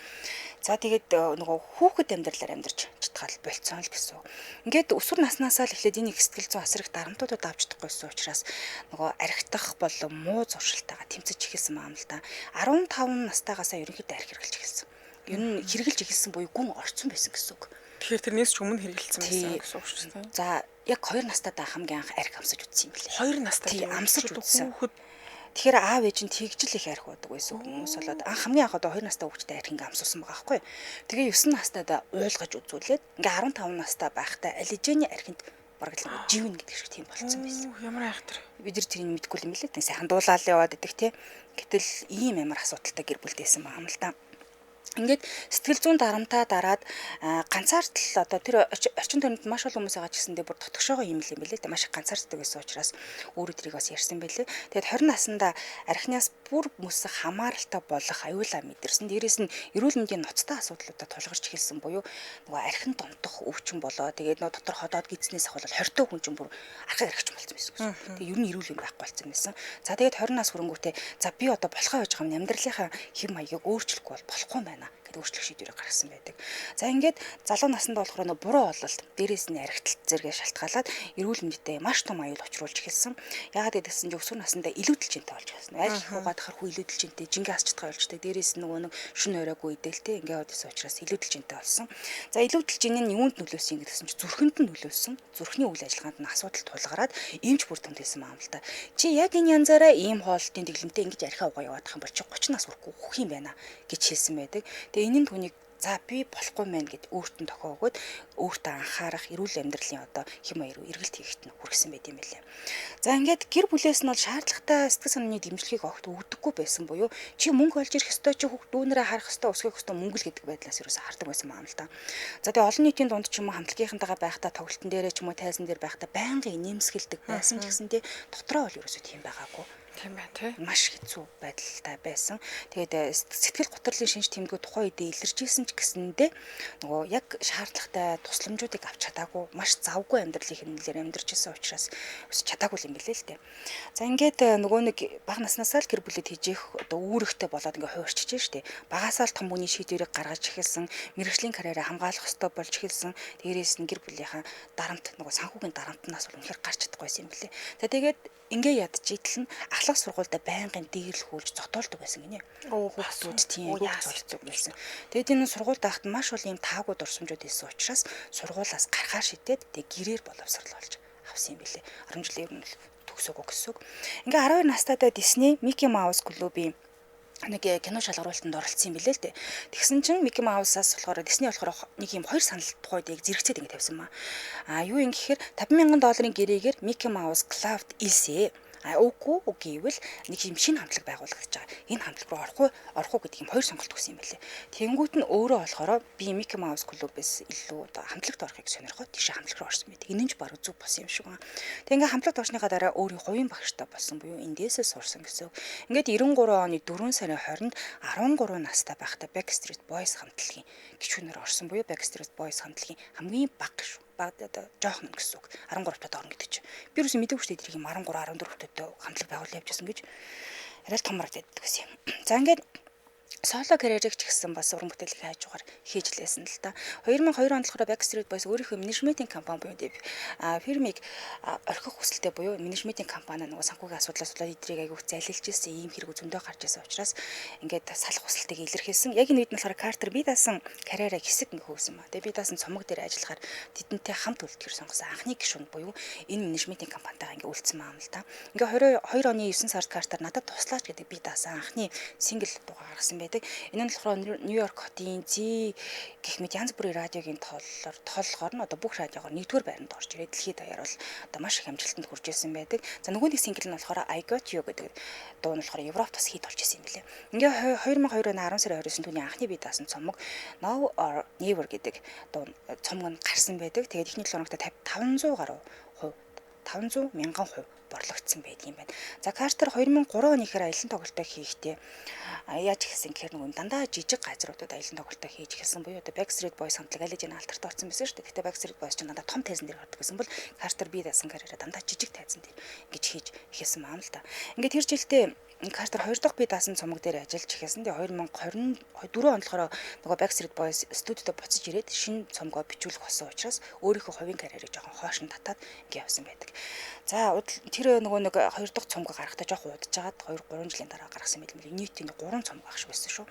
За тэгээд нөгөө хүүхэд амьдралаар амьдарч читгаал болцсон л гэсэн үг. Ингээд өсвөр наснаасаа л эхлээд энэ их сэтгэл зүйн асар их дарамтуудад авч чадахгүйсэн учраас нөгөө архитах болон муу зуршилтайгаа тэмцэж эхэлсэн юм л да. 15 настайгаасаа ерөнхийдөө арх хэрглэж эхэлсэн. Ер нь хэрглэж эхэлсэн буюу гүн орцсон байсан гэсэн үг. Тэгэхээр тэрнээс ч өмнө хэрэгэлсэн байсан гэсэн үг шүү дээ. За Яг 2 настайдаа хамгийн анх арх амсаж үзсэн юм билээ. 2 настай тийм амсаж үзсэн. Хүүхэд. Тэгэхээр аав ээж нь тэгжил их арх уудаг байсан хүмүүс болоод анх хамгийн анх одоо 2 настай хүүхдээ арх ингээ амсуулсан байгаа байхгүй. Тэгээ 9 настайдаа уйлгаж үзүүлээд ингээ 15 настай байхдаа алижээний архинд бараг л живнэ гэдэг шиг тийм болцсон байсан. Ямар айхтар. Бид нар тэрийг мэдэхгүй юм билээ. Сайхан дуулаал яваад идэх те. Гэтэл ийм ямар асуудалтай гэр бүлдээсэн байгаа юм л да. Ингээд сэтгэл зүйн дарамтаа дараад ганцаардл одоо тэр орчин тойронд маш олон хүмүүс байгаа ч гэсэндээ бүр дотгошоогоо юм л юм билээ. Маш их ганцаарддаг байсан учраас өөрөө тэрийг бас ярьсан байлээ. Тэгээд 20 наснда архинаас бүр мөсөх хамааралтай болох аюулаа мэдэрсэн. Дээрээс нь эрүүл мэндийн ноцтой асуудлуудаа тулгарч эхэлсэн буюу нөгөө архин донтох өвчин болоо. Тэгээд нөгөө дотор ходоод гидснээс ахвал 20 хүн чинь бүр архаг архич болсон байсан гэсэн. Тэгээд ер нь эрүүл юм байхгүй болсон байсан. За тэгээд 20 нас хүрэнгүүтээ за би одоо болохоо байж байгаа юм амьдралынхаа хэв маягийг өөрчлөхгүй бол болохгүй юм байна гэдэг өөрчлөх шийдвэрийг гаргасан байдаг. За ингээд залуу наснд болохоор нөө буруу ололт, дээрээс нь архиталт зэрэгээ шалтгаалаад эрүүл мэндэд маш том аюул учруулж эхэлсэн. Яагаад гэдэгсэн чинь өсвөр насндаа илүүдэл жинтэй болж эхэлсэн. Аль их угаад хар хүү илүүдэл жинтэй, жингээ асч чадхаа болждаг. Дээрээс нь нөгөө нэг шүн оройгүй идэлтэй ингээд яваад исэн учраас илүүдэл жинтэй болсон. За илүүдэл жин нь юунд нөлөөсөн гэдэгсэн чинь зүрхэнд нь нөлөөсөн. Зүрхний үйл ажиллагаанд нь асуудал тулгараад эмч бүр тэмдэглэсэн юм л та. Чи яг энэ янзаараа ийм хоолтын дэглэмтэй ингэж архиа угаа яваадах юм бол чи 30 нас хүрэхгүй хөх юм байна гэж хэлсэн байдаг. Тэгээ энэ нь түүнийг за би болохгүй мэн гэд өөрт нь тохио өгөөд өөртөө анхаарах эрүүл амьдралын одоо хэм маяг руу эргэлт хийхэд нь хүргэсэн байт юм билээ. За ингээд гэр бүлээс нь бол шаардлагатай сэтгэл санааны дэмжлэгийг огт өгдөггүй байсан буюу чи мөнгө олж ирэх ёстой, чи хүүхд дүүнэрээ харах ёстой, өсгөх ёстой мөнгө л гэдэг байдлаас ерөөсө хардаг байсан юм л та. За тэгээ олон нийтийн дунд ч юм уу хамтлагийнхантайгаа байхдаа тоглолтын дээрээ ч юм уу тайзан дээр байхдаа байнгын нэмсгэлдэг байсан ч гэсэн тий дотроо бол ерөөсө тийм байгаагүй. Тийм байна тий. Маш хэцүү байдалтай байсан. Тэгээд сэтгэл гутралын шинж тэмдгүүд тухайн үедээ илэрч исэн ч гэсэндээ нөгөө яг шаардлагатай тусламжуудыг авч чадаагүй, маш завгүй амьдралын хэмнэлээр амьдарч исэн учраас өсөж чадаагүй юм билээ л дээ. За ингээд нөгөө нэг бага наснаасаа л гэр бүлэд хижээх одоо үүрэгтэй болоод ингээд хувирчиж штэ. Багасаа л том хүний шийдвэрийг гаргаж эхэлсэн, мэргэжлийн карьераа хамгаалах ёстой болж эхэлсэн. Дээрээс нь гэр бүлийнхаа дарамт нөгөө санхүүгийн дарамтнаас бол үнэхээр гарч чадахгүй байсан юм билээ. За тэгээд ингээ ядж идэл нь ахлах сургуультай байнгын дээрлэхүүлж зотоолдог байсан гинэ. Хүүхдүүд тийм зотолдог байсан. Тэгээд энэ сургуульд байхад маш олон юм таагүй дурсамжууд ирсэн учраас сургуулиас гарахаар шидээд тэг гэрээр боловсрал олж авсан юм билээ. 10 жилийн ер нь төгсөөгөө гэсэн үг. Ингээ 12 настайдаа Disney Mickey Mouse клубын нэг кино шалгаруулалтанд оролцсон юм билээ л дээ. Тэгсэн чинь Mickey Mouse-аас болохоор Disney болохоор нэг юм хоёр санал тухайд яг зэрэгцээд ингэ тавьсан маа. А юу юм гэхээр $50,000 гэрээгээр Mickey Mouse Club-д илсээ. А үгүй гэвэл нэг юм шинэ хамтлаг байгуулагдаж байгаа. Энэ хамтлаг руу орох уу гэдэг юм хоёр сонголт өгсөн юм билээ. Тэнгүүт нь өөрөө болохоор би Mickey Mouse Club-ээс илүү одоо хамтлагт орохыг сонирхоод тийшээ хамтлаг руу орсон байдаг. Энэ нь ч бараг зүг болсон юм шиг байна. Тэг ингээ хамтлагт орсныхаа дараа өөрийн хувийн багштай болсон буюу эндээсээ сурсан гэсэн үг. Ингээд 93 оны 4 сарын 20-нд 13 настай байхдаа Backstreet Boys хамтлагийн гишүүнээр орсон буюу Backstreet Boys хамтлагийн хамгийн бага гишүүн. Баг одоо жоохон гэсэн үг. 13 таад орно гэдэг чинь. Би юусэн мэдээгүй шүү дээ тэрийг 13 14 таад хамтлаг байгуулсан явжсэн гэж арай л том харагдаад байсан юм. За ингээд соло карьерийг ч гэсэн бас уран бүтээлийн хажуугаар хийж лээсэн л та. 2002 онд болохоор Backstreet Boys өөрийнхөө менежментийн компани буюу фирмыг орхих хүсэлтэй буюу менежментийн компани нөгөө санхүүгийн асуудлаас болоод эдрийг айгүйх зайлилж ирсэн ийм хэрэг зөндөө гарч ирсэн учраас ингээд салах хүсэлтэйг илэрхийлсэн. Яг энэ үед нь болохоор Картер би даасан карьераа хэсэг ингээ хөөсөн ба. Тэгээ би даасан цомог дээр ажиллахаар тэдэнтэй хамт үлдэхэр сонгосон анхны гишүүн буюу энэ менежментийн компанитайгаа ингээ үлдсэн маа юм л та. Ингээ 22 оны 9 сард Картер надад туслаач гэдэг би даасан анхны сингл дуугаа гаргасан байдаг. Энэ нь болохоор Нью-Йорк хотын Зэ гэх мэт янз бүрийн радиогийн тооллогоор нь одоо бүх радиогоор нэгдүгээр байранд орж ирээд дэлхийд даяар бол одоо маш их амжилтанд хүрч ирсэн байдаг. За нөгөө нэг сингл нь болохоор I Got You гэдэг дуу нь болохоор Европт бас хит болж ирсэн юм билээ. Ингээ 2002 оны 10 сарын 29-нд түүний анхны бие даасан цомог Now or Never гэдэг дуу цомог нь гарсан байдаг. Тэгээд эхний 7 хоногт 500 гаруй хувь 500 мянган хувь борлогдсон байдаг юм байна. За Картер 2003 оны ихээр аялан тоглолтоо хийхдээ яаж эхэлсэн гэхээр нөгөө дандаа жижиг газруудад аялан тоглолтоо хийж эхэлсэн буюу одоо Backstreet Boys хамтлаг аль хэдийн алтарт орсон байсан шүү дээ. Гэхдээ Backstreet Boys ч дандаа том тайзан дээр гардаг байсан бол Картер бие даасан карьераа дандаа жижиг тайзан дээр ингэж хийж эхэлсэн юм л та. Ингээд тэр жилдээ Картер 2 дахь би даасан цомог дээр ажиллаж эхэлсэн. Тэгээ 2024 онд болохоор нөгөө Backstreet Boys студидод буцаж ирээд шинэ цомгоо бичүүлэх болсон учраас өөрийнхөө хувийн карьерийг жоохон хойш нь татаад ингэ явсан байдаг. За тэр нөгөө нэг 2 дахь цомгоо гаргахтаа жоохон удажгаад 2-3 жилийн дараа гаргасан байл юм. Нийт ингэ 3 цомог ах шиг байсан шүү.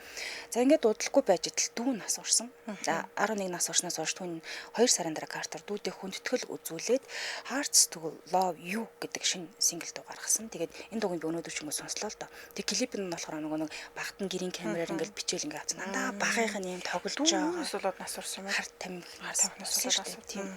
За ингээд удалгүй байж идэл дүү нас орсон. За 11 нас орсноос хойш түүн 2 сарын дараа Картер дүүдээ хүндэтгэл үзүүлээд Hearts to Love You гэдэг шинэ сингл дуу гаргасан. Тэгээд энэ дууг би өнөөдөр ч юм уу сонслоо л доо. Тэг клип нь болохоор нөгөө нэг багтан гэрийн камераар ингээл бичээл ингээ авсан. Дандаа багынх нь юм тоглож байгаа. Юунаас болоод нас орсон юм бэ? Хар тамхи нас болоод. Тийм.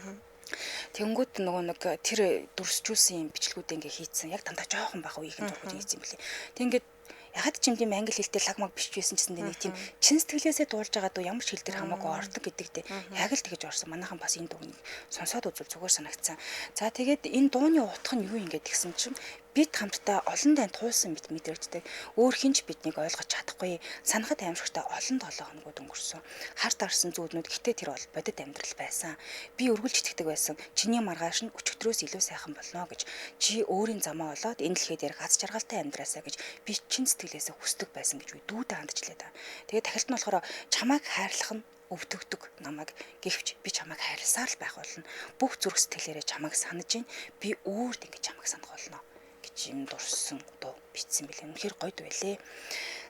Тэнгүүд нөгөө нэг тэр дүрсжүүлсэн юм бичлэгүүд ингээ хийцэн. Яг дандаа жоохон бага үеийнхэн зургууд хийцэн юм билээ. Тэг ингээд ягаад ч юм тийм англи хэлтэй лаг маг бичиж байсан гэсэн нэг тийм чин сэтгэлээсээ дуулж байгаа дуу ямар ч хэл дээр хамаагүй ордог гэдэгтэй яг л тэгэж орсон. Манайхан бас энэ дууг сонсоод үзвэл зүгээр санагдсан. За тэгээд энэ дууны утга нь юу юм гээд тэгсэн чинь бид хамтдаа олон дайн туулсан мэт мэдрэгддэг. Өөр хинч биднийг ойлгож чадахгүй. Санахад аимшигтай олон 7 хоногуд өнгөрсөн. Хар дарсан зүүднүүд гэтээ тэр бол бодит амьдрал байсан. Би өргөлж итгэдэг байсан. Чиний маргааш нь өчигдрөөс илүү сайхан болно гэж. Чи өөрийн замаа олоод энэ дэлхий дээр аз жаргалтай амьдраасаа гэж би чин сэтгэлээсээ хүсдэг байсан гэж дүүдээ хандчихлаа да. Тэгээд дахилт нь болохоор чамайг хайрлах нь өвдөгдөг намайг, гэвч би чамайг хайрласаар л байх болно. Бүх зүрх сэтгэлээрээ чамайг санаж байна. Би өөрт ингэж чамайг санах болно гэж юм дурсан дуу бичсэн билээ. Үнэхээр гоё дуу байлээ.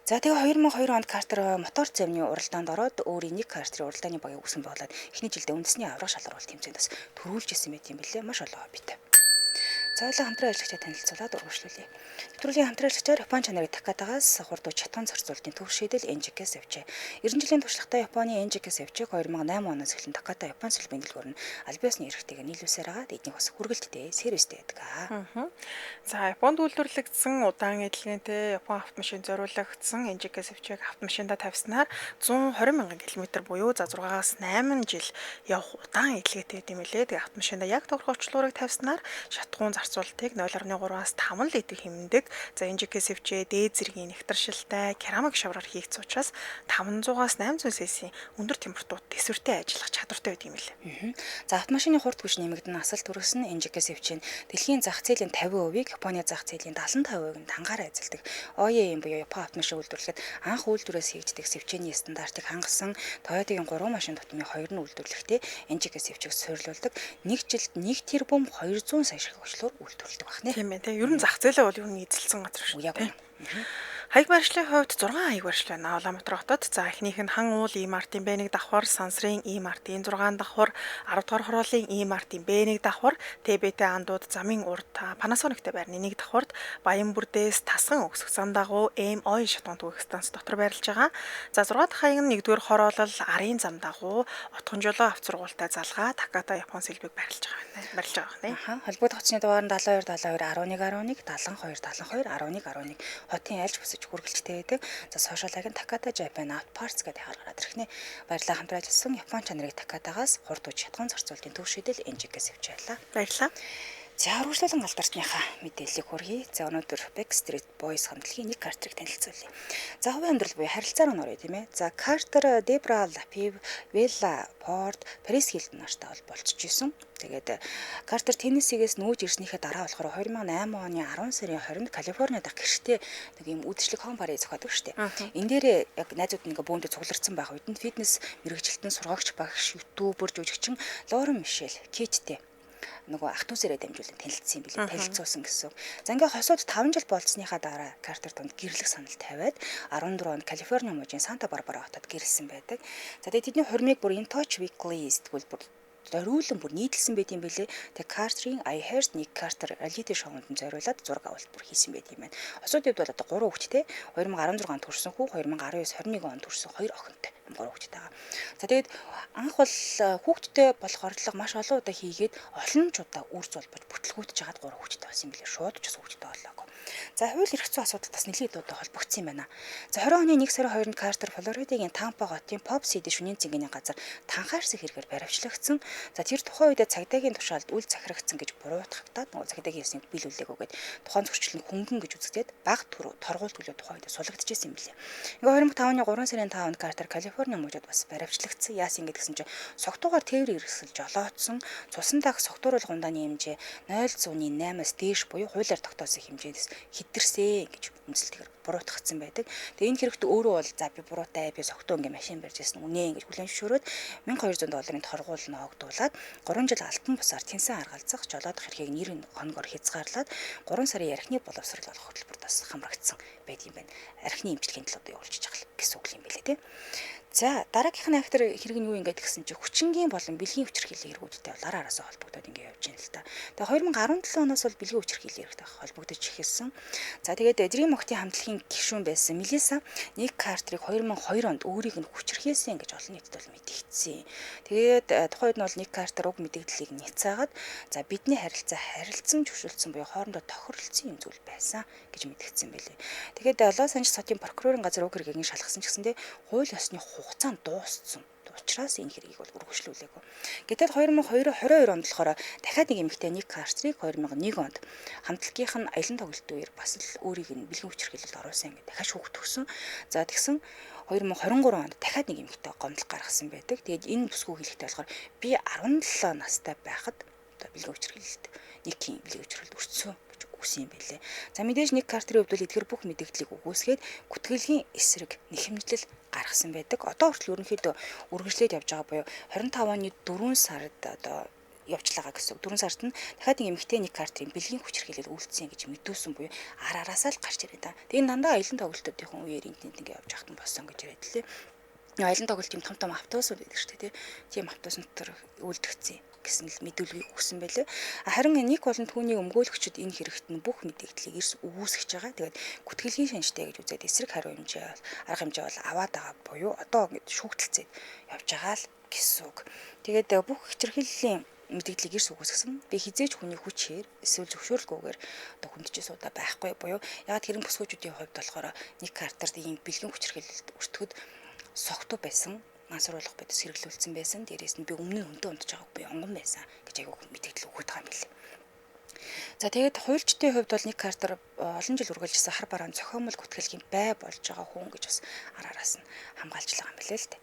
За тэгээ 2002 онд Картер мотор замны уралдаанд ороод өөрийн нэг Картерын уралдааны багийг үүсгэн байгуулад эхний жилдээ үндэсний аварга шалгаруулалт тэмцээнд бас төрүүлж исэн байт юм билээ. Маш олон хоббитой. За ойлоо хамтран ажиллагчдад танилцуулаад үргэлжлүүлье. Нэвтрүүлгийн хамтран ажиллагчаар Япон чанарыг Такатагаас хурд чатган зарцуулалтын төв шийдэл NGK-с явжээ. 90 жилийн туршлагатай Японы NGK-с явжээг 2008 оноос эхлэн Таката Япон салбарын дэлгүүр нь аль биесны эрхтэйгээ нийлүүлсээр байгаа. Эднийг бас хүргэлттэй, сервистэй байдаг. За Японд үйлдвэрлэгдсэн удаан эдлэгэнтэй Япон автомашин зориулагдсан NGK-с явжээг автомашиндаа тавьснаар 120 мянган км буюу за 6-аас 8 жил явах удаан эдлэгээтэй юм лээ. Тэгээ автомашиндаа яг тохирох очлуурыг тавьснаар шатхуун зарцуулалтыг 0.3-аас 5 литр хэмнэдэг. За NGK сэвчээ дээд зэргийн нэгтаршилтай керамик шавраар хийгдсэн учраас 500-аас 800 cc өндөр температурт төсвөртэй ажиллах чадвартай байдаг юм лээ. За автомашины хурд хүч нэмэгдэн асал төрөс нь NGK сэвчээ нь дэлхийн зах зээлийн 50%-ийг Японы зах зээлийн 75%-ийг нь дангаараа эзэлдэг. OEM буюу Япон автомашин үйлдвэрлэхэд анх үйлдвэрээс хийгддэг сэвчээний стандартыг хангасан Toyota-гийн 3 машин тутмын 2 нь үйлдвэрлэхдээ NGK сэвчийг суйрлуулдаг. Нэг жилд 1 тэрбум 200 сая шиг очлоор үйлдвэрлэдэг байх нэ. Тийм ээ. Ер нь зах зээлээ бол ер нь эзэлсэн газар шүү. Яг үнэ. Хаяг байршлын хувьд 6 хаяг байршил байна. Улаанбаатар хотод за эхнийх нь Хан уул E-Mart-ын B1 давхар, Сансрын E-Mart-ын 6 давхар, 10 дугаар хорооллын E-Mart-ын B1 давхар, ТБТ андууд замын урд Panasonic-тэй байрны 1 давхарт, Баянбүрдээс Тасган өксөх зам дагуу M Oil шатган түгэх станц дотор байрлаж байгаа. За 6 дахь хаяг нь 1-р хороолол Арын зам дагуу Отгонжолоо авцургуултай залгаа Таката Япон сэлбэг байрлаж байгаа байна. Байрлаж байгаа байна. Холбогдох хотны дугаар нь 72 72 11 11 72 72 11 11 хотын альж бүсэж хүргэлттэй байдаг. За сошиал агент Таката Japan Auto Parts гэдэг хагаар гараад ирэх нэ. Баярлалаа хамтран ажилласан Япон чанарыг Такатагаас хурд үж шатган зарцуулалтын төв шийдэл NGK-с явж байлаа. Баярлалаа. За үргэлжлүүлэн алтартныхаа мэдээллийг хүргэе. За өнөөдөр Backstreet Boys хамтлагийн нэг Картерыг танилцуулъя. За хувийн амьдрал буюу харилцаа руу оръё тийм ээ. За Картер, Дебра Лапив, Вела Порт, Парис Хилтон нартай бол болцож исэн. Тэгээд Картер Теннессигээс нүүж ирснийхээ дараа болохоор 2008 оны 10 сарын 20-нд Калифорни дахь гэртээ нэг юм үдшилэг хом пари зохиодог шүү дээ. Энэ дээрээ яг найзууд ингээ бөөндө цугларсан байх үед нь фитнес мэрэгжилтэн сургагч багш, ютубер, жүжигчин Лорен Мишель Кейттэй нөгөө ах дүүсээрээ дамжуулан танилцсан юм билээ. Танилцуулсан гэсэн. За ингээ хосууд 5 жил болцсныхаа дараа Картер тунд гэрлэх санал тавиад 14 онд Калифорни мужийн Санта Барбара хотод гэрлсэн байдаг. За тэгээ тэдний хурмыг бүр In Touch Weekly сэтгүүл бүр зориулан бүр нийтлсэн байт юм билээ. Тэгээ Картерийн I Heard Nick Carter reality show-нд нь зориулаад зураг авалт бүр хийсэн байт юм байна. Осууд хувьд бол одоо 3 хүүхэдтэй 2016 онд төрсэн хүү, 2019 21 онд төрсэн 2 охинтой юм 3 хүүхэдтэй байгаа. За тэгээд анх бол хүүхэдтэй болох орлого маш олон удаа хийгээд олон ч удаа үр зулбаж бүтлгүүтж хагаад 3 хүүхэдтэй болсон юм билээ. Шууд ч бас хүүхэдтэй боллоо. За хууль эрх зүйн асуудал бас нэлээд удаа холбогдсон юм байна. За 20 оны 1 сарын 2-нд Картер Флоридагийн Тампа хотын Pop City шүнийн цэнгэний газар танхаарсан хэрэгээр баривчлагдсан. За тэр тухайн үедээ цагдаагийн тушаалд үл захирагдсан гэж буруутгагдаад нөгөө цагдаагийн ёсыг биелүүлээгүйгээд тухайн зөрчил нь хөнгөн гэж үзэгдээд баг торгуул төлөө тухайн үед сулагдчихсэн юм билээ. Ингээ 2005 оны 3 сарын 5-нд Картер Калифорни мужид бас баривчлагдсан. Яасан ингэ гэсэн чинь согтуугаар тээврийн хэрэгсэл жолоодсон. Цусан дах согтууруулах ундааны хэмжээ 0.8-аас дээш буюу хуулиар тогтоосон хэмжээнээс хидэрсэн гэж үнэлтэйгээр буруутгацсан байдаг. Тэгээ энэ хэрэгт өөрөө бол за би буруутай, би согтуу ингээ машин барьж ирсэн үнэ гэж хүлээн зөвшөөрөөд $1200 торгуул ноогдуулаад 3 жил алтан бусаар тэнсэн аргалзах жолоодох эрхийг 90 хоногор хязгаарлаад 3 сарын архины боловсрол болох хөтөлбөрт бас хамрагдсан байд юм байна. Архины эмчилгээний төлөө одоо явуулж байгаа гэсэн үг юм билээ те. За дараагийнх нь актер хэрэг нь юу ингээд гэсэн чи хүчингийн болон бэлгийн хүчирхийллийн хэрэгүүдтэй бол араасаа холбогдоод ингээд явж байна л та. Тэгээ 2017 оноос бол бэлгийн хүчирхийллийн хэрэгтэй холбогдож эхэлсэн. За тэгээд Dream Охтын хамтлагийн гишүүн байсан Мелиса Ник Картерыг 2002 онд өөрийг нь хүчирхийлсэн гэж олон нийтэд бол мэдэгдсэн. Тэгээд тухайн үед нь бол Ник Картер уг мэдэгдлийг няцаагаад за бидний харилцаа харилцан зөвшөлдсөн буюу хоорондоо тохиролцсон юм зүйл байсан гэж мэдэгдсэн байлээ. Тэгээд Лос Анжелес хотын прокурорын газар уг хэргийг шалгасан ч гэсэндээ хууль ёсны хугацаанд дууссан. Учраас энэ хэргийг бол үргэлжлүүлээгүй. Гэтэл 2022 онд болохоор дахиад нэг эмэгтэй Ник Картерыг 2001 онд хамтлагийнх нь аялан тоглолтын үеэр бас л өөрийг нь бэлгийн хүчирхийлэлд оруулсан ингээд дахиад шүүхт өгсөн. За тэгсэн 2023 онд дахиад нэг эмэгтэй гомдол гаргасан байдаг. Тэгээд энэ бүсгүй хэлэхдээ болохоор би 17 настай байхад одоо бэлгийн хүчирхийлэлд Никийн бэлгийн хүчирхийлэлд өртсөн гэж үгсэн юм байлээ. За мэдээж Ник Картерийн хувьд бол эдгээр бүх мэдэгдлийг үгүйсгээд гүтгэлгийн эсрэг нэхэмжлэл гаргасан байдаг. Одоо хүртэл ерөнхийдөө үргэлжлээд явж байгаа буюу 25 оны 4 сард одоо явжлаа гэсэн. 4 сард нь дахиад нэг эмэгтэй Ник Картерийн бэлгийн хүчирхийлэл үйлдсэн гэж мэдүүлсэн буюу ар араасаа л гарч ирээ да. Тэгээ дандаа аялан тоглолтуудын үеэр энд тэнд ингэ явж байхад нь болсон гэж яриад лээ. Аялан тоглолт юм том том автобусууд байдаг шүү дээ, тийм автобус дотор үлдэгдсэн гэсэн л мэдүүлгийг өгсөн байлээ. Харин Ник болон түүний өмгөөлөгчд энэ хэрэгт нь бүх мэдээллийг эрс өгөөсгөж байгаа. Тэгээд гүтгэлгийн шинжтэй гэж үзээд эсрэг хариу хэмжээ арга хэмжээ бол аваад байгаа буюу одоо ингэ шүүгдэлцээд явж байгаа л гэсэн үг. Тэгээд бүх хүчирхийллийн мэдээллийг эрс үгүйсгэсэн. Би хизээч хүний хүчээр эсвэл зөвшөөрлгүйгээр одоо хүндэж суудаа байхгүй буюу ягаад хэрэг бүсгүүчүүдийн хувьд болохоор Ник Картерт ийм бэлгийн хүчирхийлэлд өртөхөд согтуу байсан. Мансууруулах бодис хэрэглүүлсэн байсан. Дээрээс нь би өмнө нь хүнтэй унтж байгааг би онгон байсан гэж айгүй мэдээлэл өгöd байгаа юм билээ. За тэгээд хуульчдын хувьд бол Ник Картер олон жил үргэлжилсэн хар бараан зохиомол гүтгэлгийн бай болж байгаа хүн гэж бас ар араас нь хамгаалж байгаа юм билээ л дээ.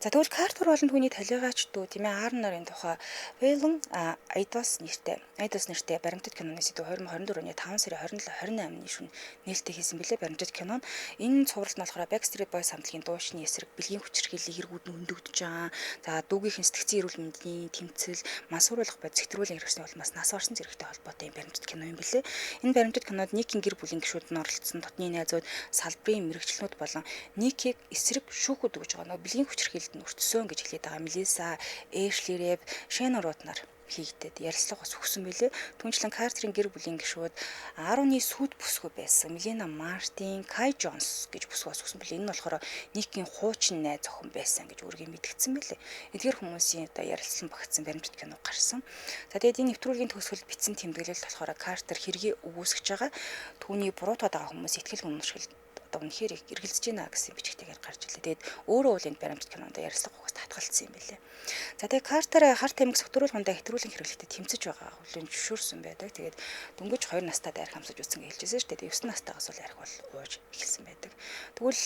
За тэгвэл Картер болон түүний талигаач дүү тийм Аарон нарын тухай Вэлэн Айдос нэртэй баримтат киноны сэдв 2024 оны 5 сарын 27 28-ны шөнө нээлттэй хийсэн билээ баримтат кино. Энэ цуврал нь болохоор Backstreet Boys хамтлагийн дуучны эсрэг бэлгийн хүчирхийллийн хэрэгүүд нь хөндөгдөж байгаа. За дүүгийнхэн сэтгцэн эрүүл мэндийн тэмцэл, мансууруулах бодис хэтрүүлэн хэрэгсний улмаас нас орсон зэрэгтэй холбоотой юм баримтат кино юм билээ. Энэ баримтат кинод Никийн гэр бүлийн гишүүд нь оролцсон дотны найзууд, салбарын мэрэгчлэнүүд болон Никийг эсрэг шүүхүүд өгж байгаа. Нөгөө бэлгийн хүчирхийлэлд нь өртсөн гэж хэлээд байгаа Мелиса, Эшли Рэб, Шэнон Рот нар хийгдээд ярилцлага бас өгсөн билээ. Түүнчлэн Картерийн гэр бүлийн гишүүд 10-ны сүд бүсгүй байсан Мелина Мартин, Кай Джонс гэж бүсгүй бас өгсөн билээ. Энэ нь болохоор Никийн хуучин найз охин байсан гэж өөргөө мэдгдсэн билээ. Эдгээр хүмүүсийн одоо ярилцлан багтсан баримтат кино гарсан. За тэгээд энэ нэвтрүүлгийн төгсгөлд бичсэн тэмдэглэл болохоор Картер хэргийг үгүйсгэж байгаа. Түүний буруутгаад байгаа хүмүүс итгэл үнэмшил одоо үнэхээр их эргэлзэж байна гэсэн бичгтэйгээр гарч ирлээ. Тэгээд өөрөө бол энэ баримтат кинонд ярилцлага өгөхөөс татгалцсан юм билээ. За тэгээд Картер хар тамхи согтруулах хундаа хэтрүүлэн хэрэглэхдээ тэмцэж байгаа хүлээн зөвшөөрсөн байдаг. Тэгээд дөнгөж 2 настай арх амсаж үтсэн гэж хэлжсэн шүү дээ. Тэгээд 9 настайгаас бол арх бол ууж эхэлсэн байдаг. Тэгвэл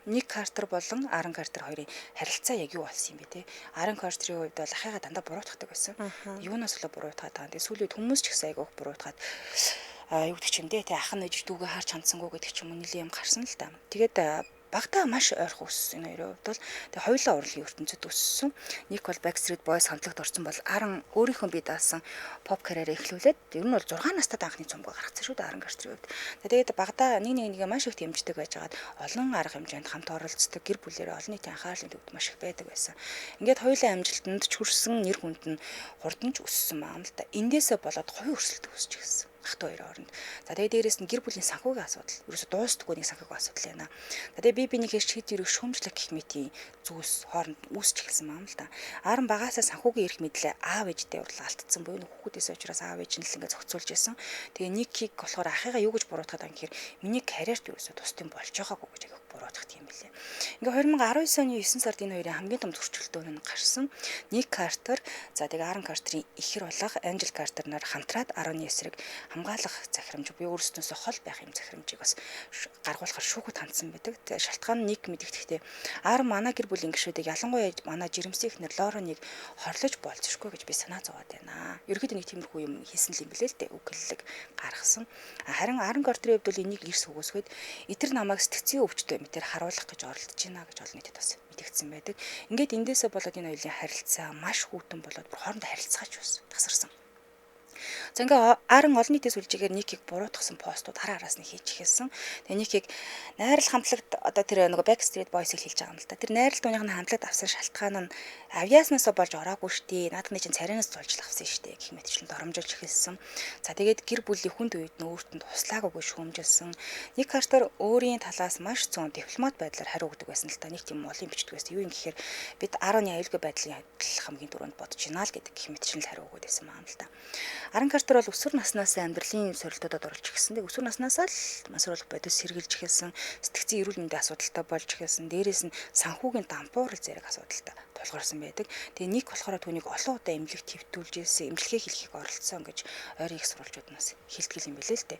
Ник Картер болон Аарон Картер хоёрын харилцаа яг юу болсон юм бэ те? Аарон Картерийн хувьд бол ахыгаа дандаа буруутгадаг байсан. Юунаас л буруутгаад байгаа. Тэгээд сүүлийн үед хүмүүс ч гэсэн айгүйх буруутгаад юу гэдэг ч юм дээ, тэ ах нь ээж дүүгээ харж хандсангүй гэдэг ч юм уу нэлийн юм гарсан л та. Тэгээд багтаа маш ойрхон өссөн энэ хоёрын хувьд бол тэгээ хоёулаа урлагийн ертөнцид өссөн. Ник бол Backstreet Boys хамтлагт орсон бол Аарон өөрийнхөө бие даасан pop карьераа эхлүүлээд ер нь бол 6 настай анхны цомгоо гаргацсан шүү дээ Аарон Картерийн хувьд. Тэгээд багтаа нэг нэгээ маш их дэмждэг байжгаад олон арга хэмжээнд хамт оролцдог, гэр бүлээрээ олон нийтийн анхаарлын төвд маш их байдаг байсан. Ингээд хоёулаа амжилтанд ч хүрсэн, нэр хүнд нь хурдан ч өссөн юм л та. Эндээсээ болоод хувийн өрсөлдөв өсч гисэн ах トゥ хоёрын хооронд. За тэгээд дээрэс нь гэр бүлийн санхүүгийн асуудал. Ерөөсө дуустдаггүй нэг санхүүгийн асуудал байна. За тэгээд бие биенийхээ шид ирэх шүүмжлэх гэх мэтийн зүйлс хооронд үүсч эхэлсэн юм л та. Аарон багаасаа санхүүгийн эрх мэдлээ аав ээжтэй урлаа алдсан буюу хүүхдээс учраас аав ээж нь л ингээд зохицуулж исэн. Тэгээ Никийг болохоор ахыгаа юу гэж буруутгаад байгаа юм гэхээр миний карьерт ерөөсө тус юм болж байгаагүй гэж аяг буруутгах юм билээ. Ингээ 2019 оны 9 сард энэ хоёрын хамгийн том зөрчилдөөн нь гарсан. Ник Картер, за тэгээ Аарон Картерын ихэр болох Анжел Картер нар хамтраад 10-ны эсрэг хамгаалах захирамж буюу өөрсдөөсөө хол байх юм захирамжийг бас гаргуулахар шүүхэд хандсан байдаг. Шалтгаан нь Ник мэдэгдэхдээ Аарон манай гэр бүлийн гишүүдийг ялангуяа манай жирэмсэн эхнэр Лороныг хорлож болзошгүй гэж би санаа зовоод байна. Ерөнхийдөө нэг тиймэрхүү юм хийсэн л юм билээ л дээ. Үг хэллэг гаргасан. Харин Аарон Картерийн хувьд бол энийг эрс үгүйсгээд итэр намайг сэтгцийн өвчтөй мэтэр харуулах гэж оролдож байна гэж олон нийтэд бас мэдэгдсэн байдаг. Ингээд эндээсээ болоод энэ хоёрын харилцаа маш хүйтэн болоод бүр хоорондоо харилцаач бас тасарсан. За ингээ Аарон олон нийтийн сүлжээгээр Никийг буруутгасан постууд ар араас нь хийж эхэлсэн. Тэгээ Никийг найрал хамтлагт одоо тэр нөгөө Backstreet Boys-ыг хэлж байгаа юм л да. Тэр найрал дууных нь хамтлагт авсан шалтгаан нь авьяаснаасаа болж ороогүй штэ. Наадхны чинь царинаас зулж л авсан штэ гэх мэтчлэн доромжилж эхэлсэн. За тэгээд гэр бүлийн хүнд үед нь өөрт нь туслаагүй шүүмжилсэн. Ник Картер өөрийн талаас маш цөөн дипломат байдлаар хариу өгдөг байсан л та. Нэг тийм олон бичдэг байсан. Юу юм гэхээр бид 10-ны аюулгүй байдлын хамгийн түрүүнд бодож байна л гэдэг гэх мэтчлэн хариу өгöd байсан юм л та. Аарон Картер бол өсвөр наснаас амьдралын сорилтуудад оролцож эхэлсэн. Тэг өсвөр наснаас л мансууруулах бодис сэргэлж эхэлсэн, сэтгцийн эрүүл мэндийн асуудалтай болж эхэлсэн. Дээрээс нь санхүүгийн дампуурал зэрэг асуудалтай тулгарсан байдаг. Тэгээ Ник болохоор түүнийг олон удаа эмнэлэгт хэвтүүлж ирсэн, эмнэлгээ хэлхийг оролцсон гэж ойрын их сурвалжууд нас хэлтгэл юм билээ л дээ.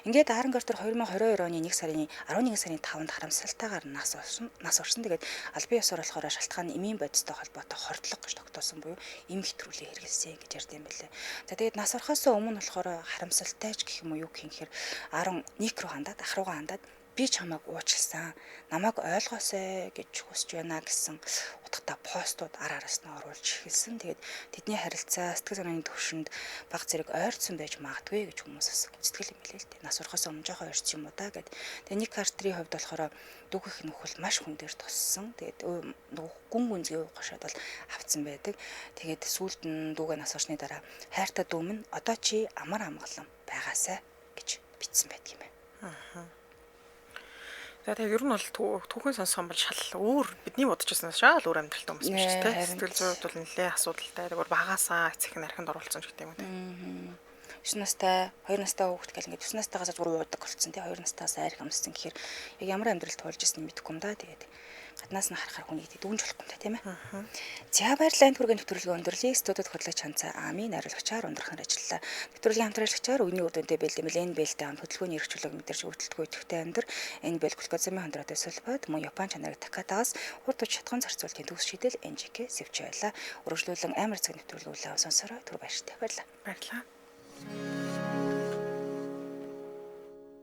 Ингээд Аарон Картер 2022 оны 1 сарын 11 сарын 5-нд харамсалтайгаар нас орсон. Тэгээд албан ёсоор болохоор шалтгаан нь эмийн бодистой холбоотой хордлого гэж тогтоосон буюу эм хэтрүүлээ хэрэглэсэн гэж ярьд юм билээ. За тэгээд нас орохоос өмнө болохоор харамсалтай ч гэх юм уу юу гэх юм хэр Аарон Ник рүү хандаад ах руугаа хандаад би чамайг уучлсан, намайг ойлгоосой гэж хүсэж байна гэсэн утгатай постууд ар араас нь оруулж эхэлсэн. Тэгээд тэдний харилцаа сэтгэл санааны төвшөнд баг зэрэг ойрцсон байж магадгүй гэж хүмүүс бас гүйцэтгэл юм билээ л дээ. Нас орохоос өмнө жоохон ойрцсон юм уу да гэд. Тэгээд Ник Картерийн хувьд болохоор дүүгийнх нь нөхөл маш хүн дээр туссан. Тэгээд нөгөө гүн гүнзгий гошоод бол авцсан байдаг. Тэгээд сүүлд нь дүүгээ нас орсны дараа хайртай дүү минь одоо чи амар амгалан байгаасай гэж бичсэн байдаг юм байна. Аа. За тэгээ ер нь бол түүхэн сонсох юм бол шал өөр бидний бодож байснаас шал өөр амьдралтай хүмүүс биш те. Сэтгэл зүйн хувьд бол нэлээ асуудалтай. Тэгвэр багасаа эцэг нь архинд оруулсан ч гэдэг юм те. 9 настай, 2 настай хүүхэд гэл ингээд 9 настайгаас зүгээр уудаг болцсон те. 2 настаас арх амссан гэхээр яг ямар амьдрал туулж ирсэн нь мэдэхгүй юм да. Тэгээд гаднаас нь харахаар хүнийг дүнж болохгүй юм та тийм ээ. За баярлалаа, энэ хүргээн нэвтрүүлгийн өндөрлөе. Студид хөтлөгч Ханцаа Ами, найруулагчаар Ундрахнаар ажиллалаа. Нэвтрүүлгийн хамтран ажиллагчаар үгний үр дүнтэй бэлдэмэл энэ бэлтэй хамт хөдөлгөөний эрх чөлөөг мэдэрч өвдөлтгүй идэвхтэй амьдр энэ бэл глюкозамын хондроотой сүлбод мөн Япон чанарыг Такатагаас урд уч шатхан зарцуулалтын төгс шийдэл NGK сэвч байлаа. Үргэлжлүүлэн амар цаг нэвтрүүлэг үлээн сонсороо түр баяртай. Баярлалаа. Баярлалаа.